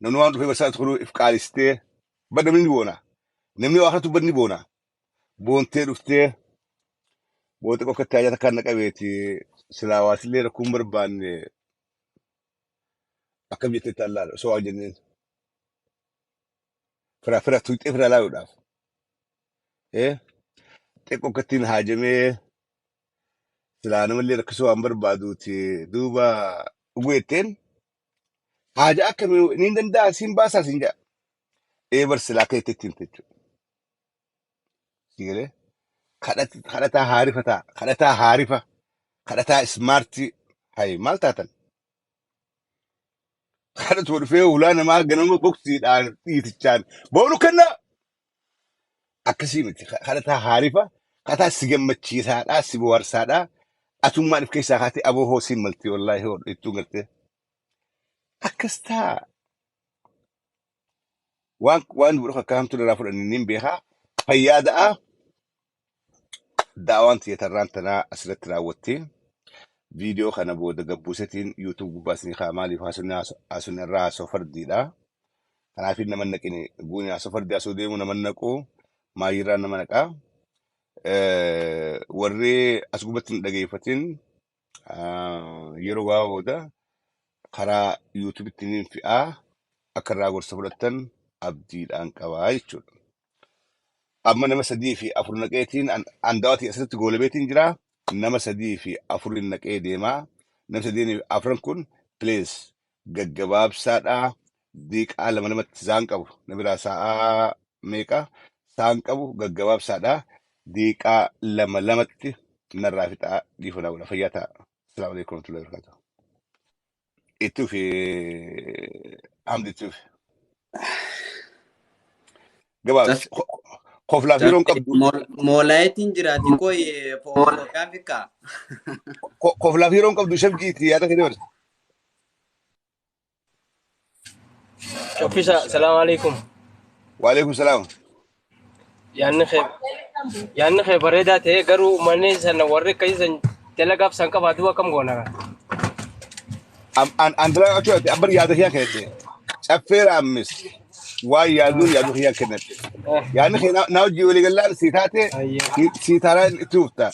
namni waan dhufee barsaa tokko if qaaleessitee bar namni ni boona. Namni waa kanatu bar ni boona. Boontee dhuftee booda qofa tajaajila takkaan na qabeeti silaa waasillee rakkuun barbaanne akkam jettee taallaadha osoo waan jenneen fira fira tuqxee fira laaluudhaaf. Xiqqoo akkattiin haajamee silaa namallee rakkisuu waan barbaaduuti duuba dhuguu jetteen haaja akkamii ni danda'a siin baasaa siin jedha. Ee bar silaa akka jettee ittiin jechuudha. Sigalee kadhataa haarifa ta'a, kadhataa haarifa, kadhataa smart hayi maal taatan? Kadhatuma dhufee hulaa namaa ganama boksiidhaan dhiitichaan boonu kennaa akkasii miti. Kadhataa haarifa, kadhataa si gammachiisaadhaa, si bohaarsaadhaa. Atummaan if keessaa kaatee aboo hoo siin malti wallaahi hoo ittuu gartee. Akkas ta'a. Waan godhu akka hamtuu irraa fudhanne niin beekaa. Fayyaa da'a. Daawaan tiyatarraan tanaa asirratti raawwatte. Viidiyoo kana booda gabbuusetiin YouTube gubbaas ni kaa, maaliif haasonni irraa haasoo fardiidha. Kanaaf nama naqini guuni haasoo fardii haasoo deemu nama naqu maayirraa nama naqaa. Warri as gubbatti hin dhageeffatin yeroo gabaabaa booda karaa YouTubetti ni fe'aa, akka irraa gorsa fudhattan abdiidhaan qabaa jechuudha. Amma nama sadii fi afur naqeetiin an daawwatii asirratti goolabeetiin jira. Nama sadii fi afurin naqee deemaa. Nama sadii fi afran kun please gaggabaabsaadhaa. Diiqaa lama lamatti saan qabu. Na biraa sa'aa meeqa saan qabu, gaggabaabsaadhaa. Diiqaa lama lamatti narraa fixaa, dhiifama godha, fayyaa ta'a. Asalaamu alaikum warahmatullahi wabarakatuh. Itti ufi Hamdi, itti ufi. Gabaabsi. Koflaaf yeroon qabdu. Moolaayitiin jiraati koo fooqaan fikkaa. Koflaaf yeroon qabdu shabjiiti yaada kee dabarsa. Shoffisa, salaamu alaikum. Waalaikum salaam. Yaanni kee bareedaa ta'e, garuu uummanni sana warri akkasii san dalagaaf san qabaatu akkam goona? An dalagaa jechuudha abbar yaada kiyyaa kennate. Caffeera ammis waan yaaduun yaaduu kiyyaa kennate. Yaadni kee na hojii walii gallaan si taate si taanaan itti ufta.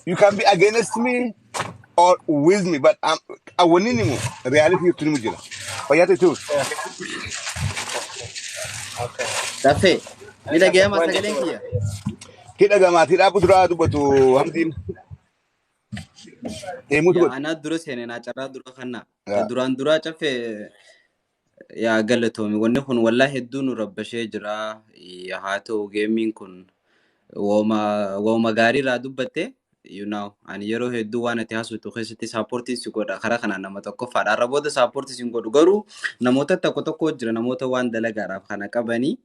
You can be against me or with me, but wanni nimu reality itti nimu jira. Fayyaa ta'e itti ufta. Caffee ni dhaga'ama sagaleen kiyya. Hidha gamaatii dhaabu duraa dubbatu Hamdiin. Deemuutu Yaa godhe. Anaa dura seene naa carraa dura kanna. Duraan duraa caffee yaa galatoomi, wanni kun wallaa hedduu nu rabbashee jira. Haa ta'u, gameiin kun wooma gaarii irraa dubbatte. Ani yeroo hedduu waan ati haasoftu keessatti supportiin si godha, karaa kanaan nama tokkoffaadha. Har'a booda supportii si godhu garuu namoota tokko tokko jira, namoota waan dalagaadhaaf kana qabanii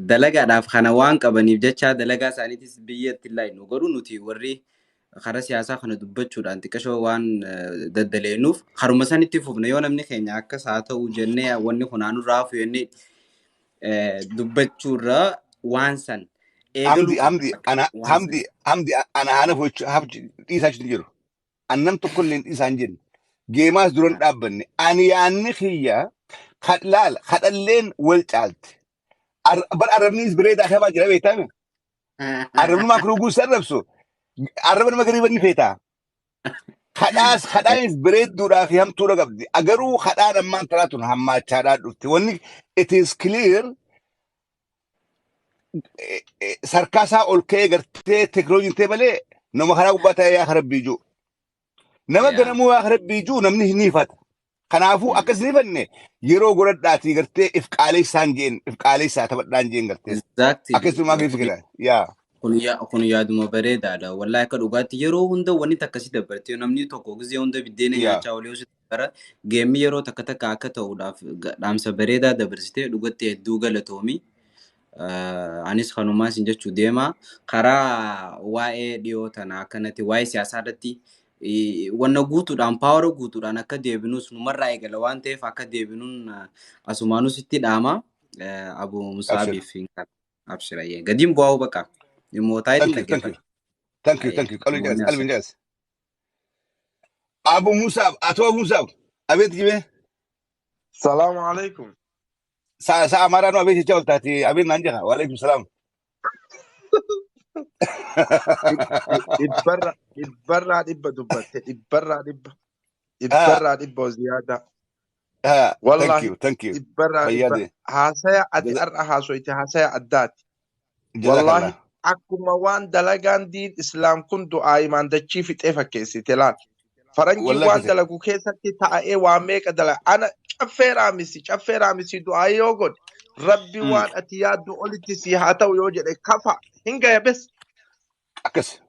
dalagaadhaaf kana waan qabaniif jecha dalagaa isaaniitis biyyatti laayinu, garuu nuti warri karaa siyaasaa kana dubbachuudhaan xiqqashoo waan daddaleenuuf haruma sanitti fufne. Yoo namni keenya akkas haa ta'u jennee wanni kun haa nurraa hafu jennee dubbachuurra waan san eegaluu Hamdi qabna Hamdi bakka ana waan san. Hamdi Hamdi ana haana dhiisaa jiru jiru. An nam tokko illee dhiisaa hin jenne. Gamemaas duran dhaabbanne. Ani yaanni kiyya laala kadhalleen wal caalti. Bar arrabnis bareedaa kamaa jira beektaa? Arrabni maa kun guutuu arrabsu. Arraba nama garii banni feetaa. Kadhaas kadhaanis bareedduudhaa fi hamtuudha qabdi. Garuu kadhaan ammaan tanaa tun hammaachaadhaa dhufte. Wanni it is clear, sarkaasaa ol ka'ee gartee teekinooloojiin ta'e malee nama karaa gubbaa ta'ee yaa rabbii jiru. Nama ganamuu yaa rabbii jiru namni hin ifata. Kanaafuu akkas hin ifanne yeroo godhadhaatii gartee if qaaleessaan jeen, if qaaleessaa taphadhaan jeen gartee. Exactly. Akkasumaa keessa jira. Yaa. Kun yaaduma bareedaadha. Wallahi akka dhugaatti yeroo hunda wanni akkasii dabartee namni tokko gisee hunda biddeena nyaachaa olii osoo bara geemmi yeroo takka takka akka ta'uudhaaf dhaamsa bareedaa dabarsitee dhugatti hedduu galatoomi. Anis kanumaa isin jechuu deema. Karaa waa'ee dhiyoo tana akkanatti waa'ee siyaasaa irratti wanna guutuudhaan paawara guutuudhaan akka deebinus numarraa eegala waan ta'eef akka deebinuun asumaanus itti dhaama. Abu Abshir. Musaabiif abshira. Gadiin bu'aa baqa. Dhimmoota Thank ittiin you, thank you. dhaggeeffadha. Thank you, thank you. Qalbiin jaas, Namoonni qalbiin jaas. Abu Musaab, atoo Abu Musaab. Abeet gibee. Salaamu alaikum. Sa Amaaraa nu abeet jechaa ol taate abeet naan jedha. Waalaikum salaam. Dhibbarraa dhibbarraa dhibba dubbatte, dhibbarraa dhibba, dhibbarraa dhibba ziyaada. Thank Wallahi you, thank you. dhibbarraa dhibba Fayyaade. haasaya ati har'a haasoyte haasaya addaati. Wallahi Jazakallah. akkuma waan dalagaan diin islaam kun du'aa imaan dachii fixee fakkeessite laal. Faranjii Wallahi waan akkasi. dalagu keessatti taa'ee waa meeqa dalaga. Ana caffee raamisi, caffee raamisi du'aa yoo godhe rabbi waan ati yaaddu olitti si haa ta'u yoo jedhe kafa hin gaya bes. Akkas.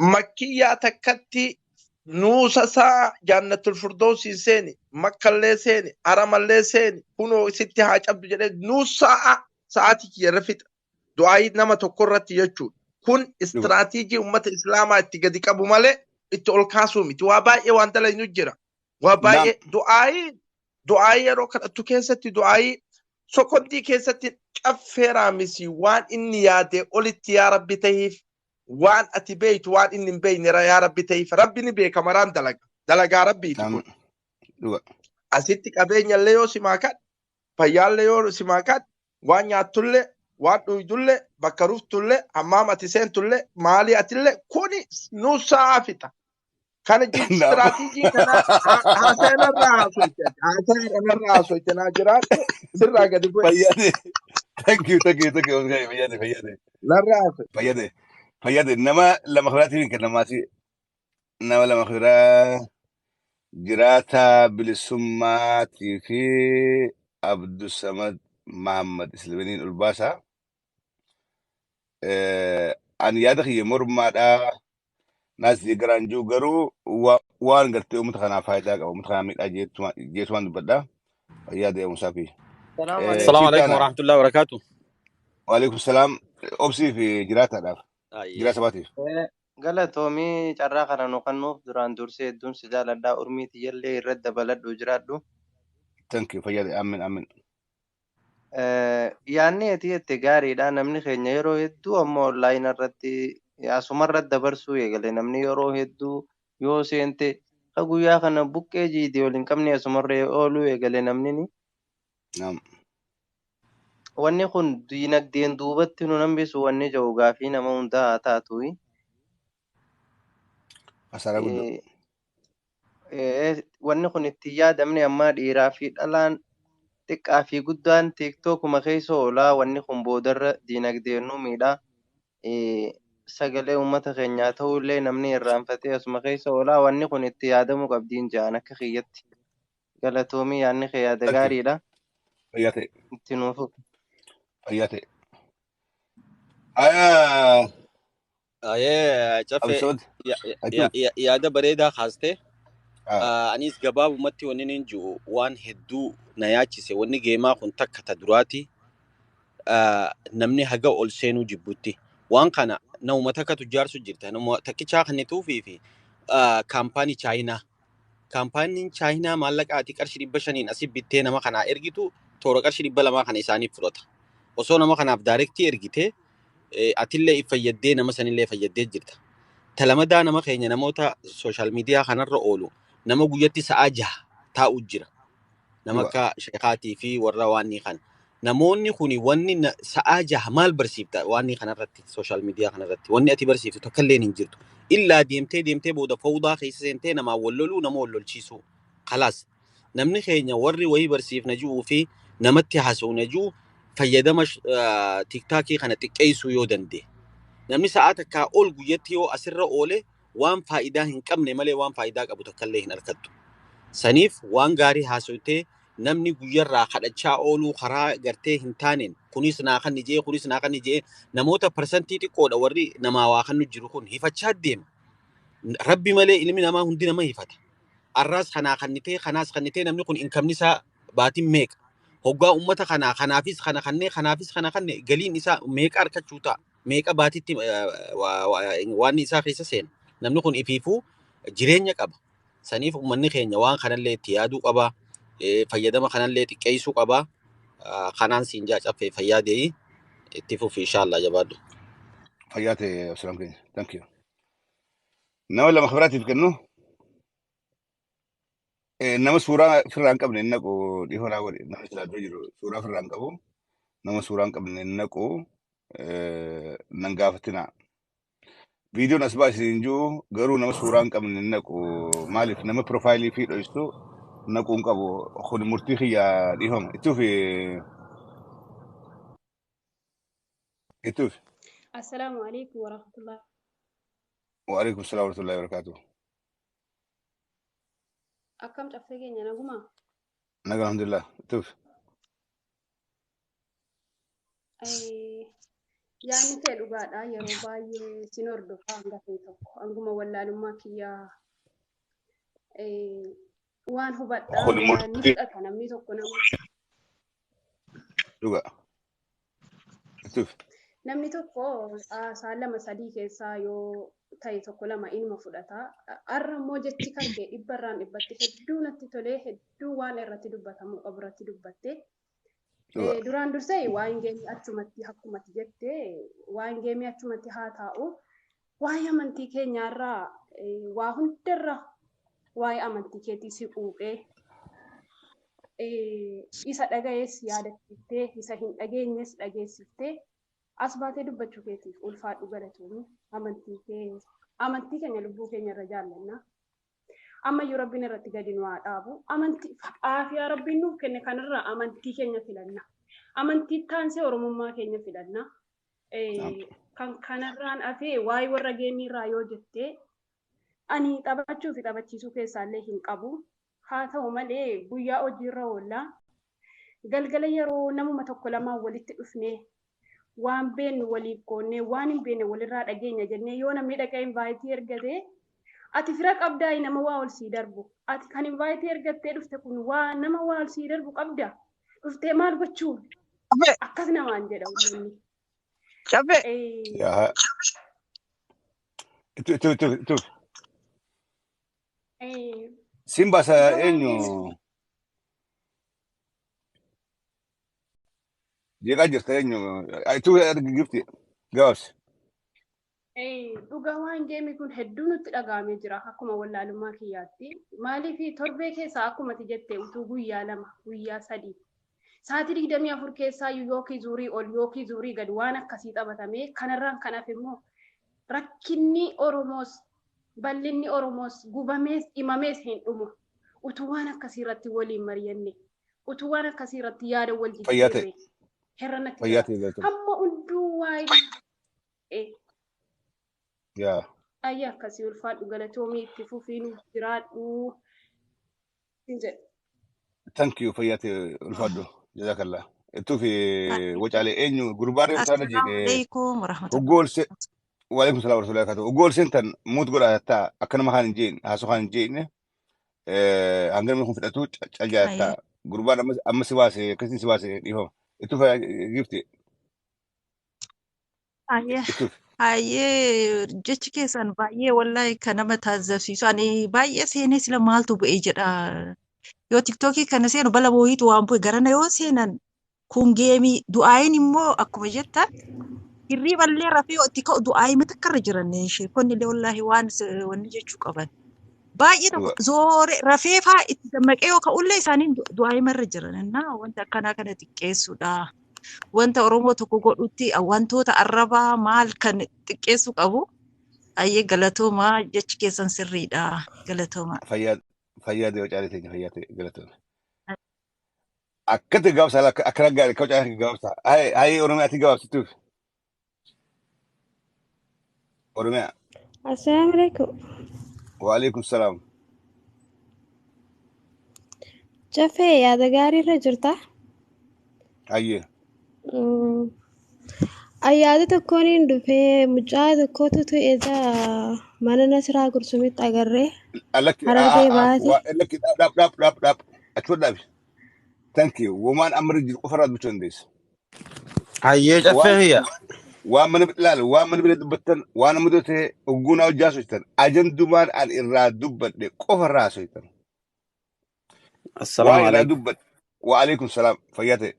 Makkiyyaa takkatti nuusa isaa jannatul firdausiin seeni, makkallee seeni, haramallee seeni, kunoo sitti haa cabdu jedhee nuusa sa'aatii kiyya irra fixa. Du'aayii nama tokko irratti jechuudha. Kun Dhuga. istiraatiijii uummata islaamaa itti gadi qabu malee itti ol kaasuu miti. Waa baay'ee waan dalagnu jira. Waa Naam. baay'ee du'aayii yeroo kadhattu keessatti du'aayii sokondii keessatti caffee raamisi waan inni yaade olitti yaa rabbi tahiif, waan ati beektu waan inni hin beekne yaa rabbi tahiif. Rabbi ni beeka maraan dalaga. Dalagaa rabbiiti Naam. kun. Dhuga. Asitti qabeenyallee yoo simaa kadhe, fayyaallee yoo simaa kadhe, waan nyaattullee, waan dhuydullee, bakka ruftullee, hammaam ati seentullee, maalii atillee kuni nuusaa fixa. Kana Naam. istiraatiijii kana haasaya narraa haasoyte. Haasaya narraa haasoyte naa jiraadhu sirraa gadi bu'e. Fayyaade. Thank you, thank you, thank you. Fayyaade, fayyaade. Narraa haasoyte. Fayyaade. Fayyaade. Nama lama biraatiin hin kennamaati. Nama lama biraa jiraata bilisummaatii fi Abdusamad Mahammad Islaminiin ol baasa. Ani yaada kiyya mormaadhaa. Naas deeggaraan jiru garuu waan gartee uummata kanaaf faayidaa qaba. Uummata kanaaf miidhaa jeetumaan dubbadha. Fayyaade Musaa fi. السلام عليكم. السلام عليكم Sittaana. ورحمة الله وبركاته. Waalaikum salaam. Obsii fi jiraataadhaaf. أيه. Jiraata baatiif. Galatoomii carraa kana nu kennuuf duraan dursee hedduun si jaaladhaa urmii tiyyallee irratti dabaladhu jiraadhu. Thank you. Fayyaade. Amin, amin. Yaadni ati jette gaariidha. Namni keenya yeroo hedduu amma onlaayinii irratti asuma irratti dabarsuu eegale. Namni yeroo hedduu yoo seente ka guyyaa kana buqqee jiidee ol hin qabne asumarra ooluu eegale namni ni. Naam. Wanni kun diinagdeen duubatti nu hambisu wanni jiru gaafii nama hundaa haa taatu. Kasaaraa guddoo. Wanni kun itti yaadamne amma dhiiraa fi dhalaan xiqqaa fi guddaan tiiktookuma keessa oolaa wanni kun boodarra diinagdeen nu miidha. Sagalee uummata keenyaa ta'ullee namni irraanfatee asuma keessa oolaa wanni kun itti yaadamuu qabdiin jedhan akka kiyyatti. Galatoomii yaadni kee yaada Thank you. gaariidha. Fayyaa ta'e. Itti nuuf fufi. Fayyaa ta'e. Ayaa. Ayee caffee Abdisamad. Achuu. yaada bareedaa kaastee anis gabaabumatti wanni niin jiru waan hedduu na yaachise wanni geemaa kun takka ta duraati namni haga ol seenuu jibbutti waan kana nama takka tujjaarsu jirta nama takkichaa kannituufii fi kaampaanii chaayinaa kaampaaniin chaayinaa maallaqa ati qarshii 500 asii bittee nama kanaa ergitu toora qarshii 200 kana isaaniif fudhata osoo nama kanaaf daayirektii ergitee atillee if fayyaddee nama sanillee fayyaddee jirta. Talamadaa nama keenya namoota sooshaal miidiyaa kanarra oolu nama guyyatti sa'aa 6 taa'u jira. Nama Dhuga. akka sheekaatii fi warra waan kana. Namoonni kuni wanni sa'aa 6 maal barsiifta waan kanarratti sooshaal miidiyaa kanarratti wanni ati barsiiftu takka illee hin jirtu. Illaa deemtee deemtee booda fawdaa keessa seentee namaa wal loluu nama wal lolchiisuu. Kalaas namni keenya warri wayii barsiifna ji'uu fi namatti haasa'u ji'u fayyadama tiiktaakii kana xiqqeessuu yoo danda'e. Namni sa'aa takkaa ol guyyatti yoo asirra oole waan faayidaa hin qabne malee waan faayidaa qabu takka illee hin argattu. Saniif waan gaarii haasofte Namni guyyarraa kadhachaa ooluu karaa gartee hin taaneen kunis naa kan jee kunis naa kan jee namoota parsantii xiqqoodha warri namaa waa kan jiru kun hifachaa deema. Rabbi malee ilmi namaa hundi nama hifata. Arraas kanaa kannitee kanaas kannitee namni kun inkamni isaa baatiin meeqa. Hoggaa uummata kanaa kanaafis kana kannee kanaafis kana kanne galiin isaa meeqa argachuu ta'a. Meeqa baatitti waan isaa keessa seena. Namni kun ifiifuu jireenya qaba. Saniif uummanni keenya waan kanallee itti yaaduu qaba. Fayyadama kanallee xiqqeessuu qaba. Kanaan siin jaa caffee fayyaa deeyi itti fufi inshaallah jabaadhu. Fayyaa ta'e Absalaam keenya. Thank you. Nama lama biraatiif kennu nama suuraa ofirraa hin qabne hin naqu dhihoo naa godhe nama silaa dura jiru suuraa ofirraa hin qabu nama suuraa hin qabne hin naqu nan gaafatinaa. Viidiyoon as baasee hin jiru garuu nama suuraa hin qabne hin naqu maaliif nama piroofaayilii fi dho'istu naquu hin qabu kun murtii kiyyaa dhiifama ittuuf ittuuf. Assalaamu alaikum warahmatullahi. Waalaikum salaam warahmatullahi wabarakatuh. Akkam caffee keenya nagumaa? Naga alhamdulillah ittuuf. Yaadni kee dhugaadha. Yeroo baay'ee sin hordofaa hanga ta'e tokko hanguma wallaalummaa kiyyaa waan hubadhaa Kun waan ni murtii fudhata namni tokko nama dhugaa ittuuf. Namni tokko sa'aan lama sadii keessaa yoo ta'e tokko lama inuma fudhata. Har'a immoo jechi kan kee dhibbarraan dhibbatti hedduu natti tolee hedduu waan irratti dubbatamuu qabu irratti dubbatte. Dhugaa. Duraan dursee waan geemii achumatti akkumatti jette waan geemii achumatti haa taa'u. Waa'ee amantii keenyaarraa waa hundarra waa'ee amantii keetii si quuqee isa dhaga'ees yaadachiiftee isa hin dhageenyes dhageessiftee as baatee dubbachuu keetiif ulfaadhu galatoomii amantii keenya amantii keenya lubbuu keenya irra jaallanna. Ammayyuu rabbiin irratti gadi nu haa dhaabu. Amantii aafiyaa rabbiin nuuf kenne kanarraa amantii keenya filanna. Amantii taansee oromummaa keenya filanna. Kan kanarraan hafee waa'ee warra geemiirraa yoo jettee ani taphachuu fi taphachiisuu keessaallee hin qabu. Haa ta'u malee guyyaa hojiirra oollaa galgala yeroo namuma tokko lamaan walitti dhufnee waan beennu waliif qoonnee waan hin beekne walirraa dhageenya jennee yoo namni dhaqee invaayitii ergate ati fira qabdaa nama waa ol sii darbu ati kan invaayitii ergattee dhufte kun waa nama waa ol sii darbu qabda dhuftee maal gochuu Caffee akkas namaan jedha uummanni. caffee Yaa ittuuf ittuuf ittuuf ittuuf. Siin baasa Dhuga waan eenyu geemii jeeqaa jirta eenyu ittuuf gifti gabaabsi. Dhuga waan geemii kun hedduu nutti dhaga'amee jira akkuma wallaalummaa kiyyaatti. Maaliif torbee keessaa akkuma ati jette utuu guyyaa lama guyyaa sadii sa'aatii 24 keessaa yookiin zuurii ol yookiin zuurii gad waan akkasii taphatamee kanarraan kan hafe immoo rakkinni Oromoos bal'inni Oromoos gubamees dhimamees hin dhumu. Utuu waan akkasii irratti waliin mari'anne utuu waan akkasii irratti yaada wal Fayyaa ta'e jijjiirre herra natti fayyaa tola. ta'e galatoomii. Hamma hunduu waa'ee Yaa ayya akkasii ulfaadhu galatoomii itti fufii nuuf jiraadhu hin jedhu. thank you fayyaa ta'e ulfaadhu jazakallah. Ittuuf wacaalee eenyu gurbaan reefu taana Assalaamu jeeqee alaikum warahmatullahi hoggool se waalaikum salaam warahmatullahi wabarakatuh. Hoggool seentan muut godhaa taa akka nama kaan hin jeen haasoo kaan hin jeenne hanga namni kun fudhatu caljataa Hayyee. gurbaan amma si baase akkasiin si baase dhiifama. Ittuuf gifti Hayyee. ittuuf. Hayyee jechi keessan baay'ee wallahi kan nama taasifsiisu. Ani baay'ee seenee sila maaltu bu'ee jedha. Yoo tiktookii kana seenu bala booyiitu waan bu'e garana yoo seenan kun geemii du'aayin immoo akkuma jettan hirriiballee rafee itti ka'u du'aayii matakkarra jiran sheekonni illee wallahi waan wanni jechuu qaban. Baay'ee tokko Dhuga. zoore rafee faa itti dammaqee yoo ka'ullee isaaniin du'aayii marra jiran. Innaa wanta akkanaa kana xiqqeessuudha. Wanta Oromoo tokko godhutti wantoota arrabaa maal kan xiqqeessuu qabu. Ayyee galatoomaa jechi keessan sirriidha. Galatoomaa. Fayyaa fayyaa ta'e wacaalee teenya fayyaa ta'e galatoomii. Akkatti gabaabsa akkana gaarii akka wacaalee gabaabsa. Haye haye Oromiyaatti gabaabsituuf Oromiyaa. Assalaamu alaikum. Waalaikum salaam. Caffee yaada gaariirra jirta. Hayyee. Yaada tokkoon hin dhufee mucaa tokkotu tu'eeta mana Nasiraa Gursumitti agarree Alakki Harargee baate. Lakki, dhaab dhaab dhaab dhaab, achuma dhaabi. Thank you. Womaan amma jiru qofarraa dubbachuu dandeessa. Hayyee, caffee Waan hiyya. Waan mana ilaal, waan mana bira dubbattan, waan nama dura ta'e ogguunaa hojjaa sochitan, ajandumaan an irraa dubbadhe qofarraa haasoftan. Assalaamu Waan irraa alaikum. dubbadhe. Wa alaikum salaam, fayyaa ta'e.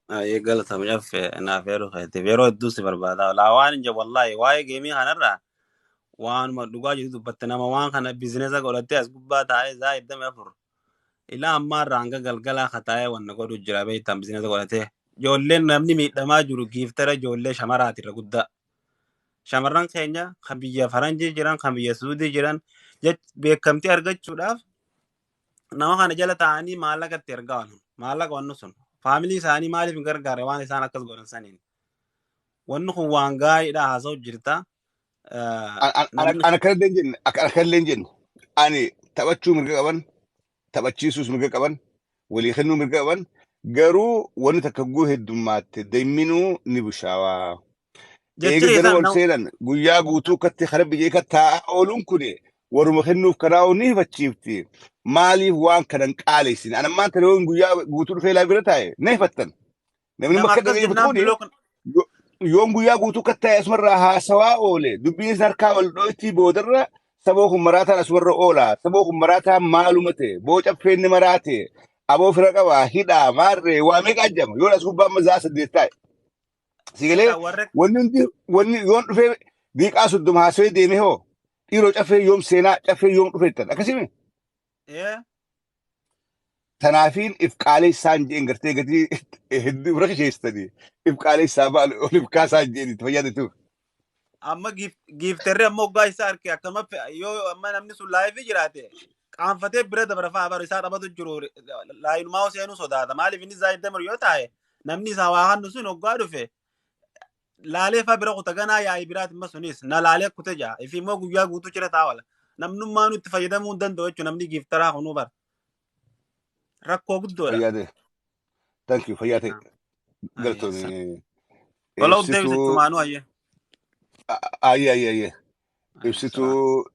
Hayyee, galatama caffee naaf yeroo keetiif, yeroo hedduu si barbaada. Laa, waan hin jedhu, wallaahi waa'ee geemii kanarraa waanuma dhugaa jiru dubbatte. Nama waan kana business godhattee as gubbaa taa'ee zaa 24 ilaa ammaa irraa hanga galgalaa kataa'ee wanna godhu jira beektan, business godhatee. Ijoolleen namni miidhamaa jiru giiftara ijoollee shamaraati irra guddaa. Shamarran keenya kan biyya faranjii jiran, kan biyya suudii jiran, beekamtii argachuudhaaf nama kana jala taa'anii maallaqa itti ergaa oolu. Maallaqa wanni sun faamilii isaanii maaliif hin gargaarre waan isaan akkas godhan saniin. Wanni kun waan gaariidha haasa'u jirta. Namni Ana kana illee hin jenne, ana kana illee hin jenne. Ani taphachuu mirga qaban, taphachiisuus mirga qaban, walii kennuu mirga qaban, garuu wanni takka guu heddummaatti deeminuu ni bushaawaa. Jecha Eega ganama isaan ol seenan guyyaa guutuu katti kara biyyee kan taa'aa ooluun kun waruma kennuuf karaa ni hifachiifti. Maaliif waan kanan qaaleessin? Ani ammaan tana yoon guyyaa guutuu dhufee laa bira taa'e na hifattan. Namni Nama bakka akkas dhagee hifatu jennaan kuni block yoon guyyaa guutuu akka taa'e asumarraa haasawaa oole, dubbiin isa harkaa wal dhooytii, boodarra saboo kun maraataan asumarra oola. Saboo kun maraataan maaluma ta'e, boo caffeenni maraate, aboo fira qabaa, hidhaa maarree waa meeqa ajjama yoon as gubbaa amma za'a 8 taa'e. Sigalee Beektaa warra wanni hundi, wanni yoon dhufee diiqaa 30 haasawee deeme hoo, dhiiroo caffee yoom seenaa, caffee yoom dhufeettan akkasimi. Tanaafiin if qaaleessaan jeen gartee gatii hedduu rakisheessitanii if qaaleessaa baal ol if kaasaan jeen itti fayyadatuuf. Amma giifterri amma hoggaa isaa arke akkama yoo amma namni sun live jiraate qaanfatee bira dabra fa'aa bara isaa taphatu jiru laayinumaa seenuu sodaata. Maaliif inni zaayid damar yoo taa'e namni isaa waa hannu sun hoggaa dhufe laalee fa'aa bira kuta, ganaa yaa'ii biraati imma sunis na laalee kute jaa ifi immoo guyyaa guutuu cira taa'ala. Namnummaa nutti fayyadamuu hin danda'u jechuudha, namni giiftaraa kunuu bara rakkoo guddoodha. Fayyaa ta'e. Thank you, fayyaa ta'e. Galatoomii. Tola uddeebise. Ibsituu. Tumaanuu, ayyee. Ayyee ayyee ayyee. Ibsituu.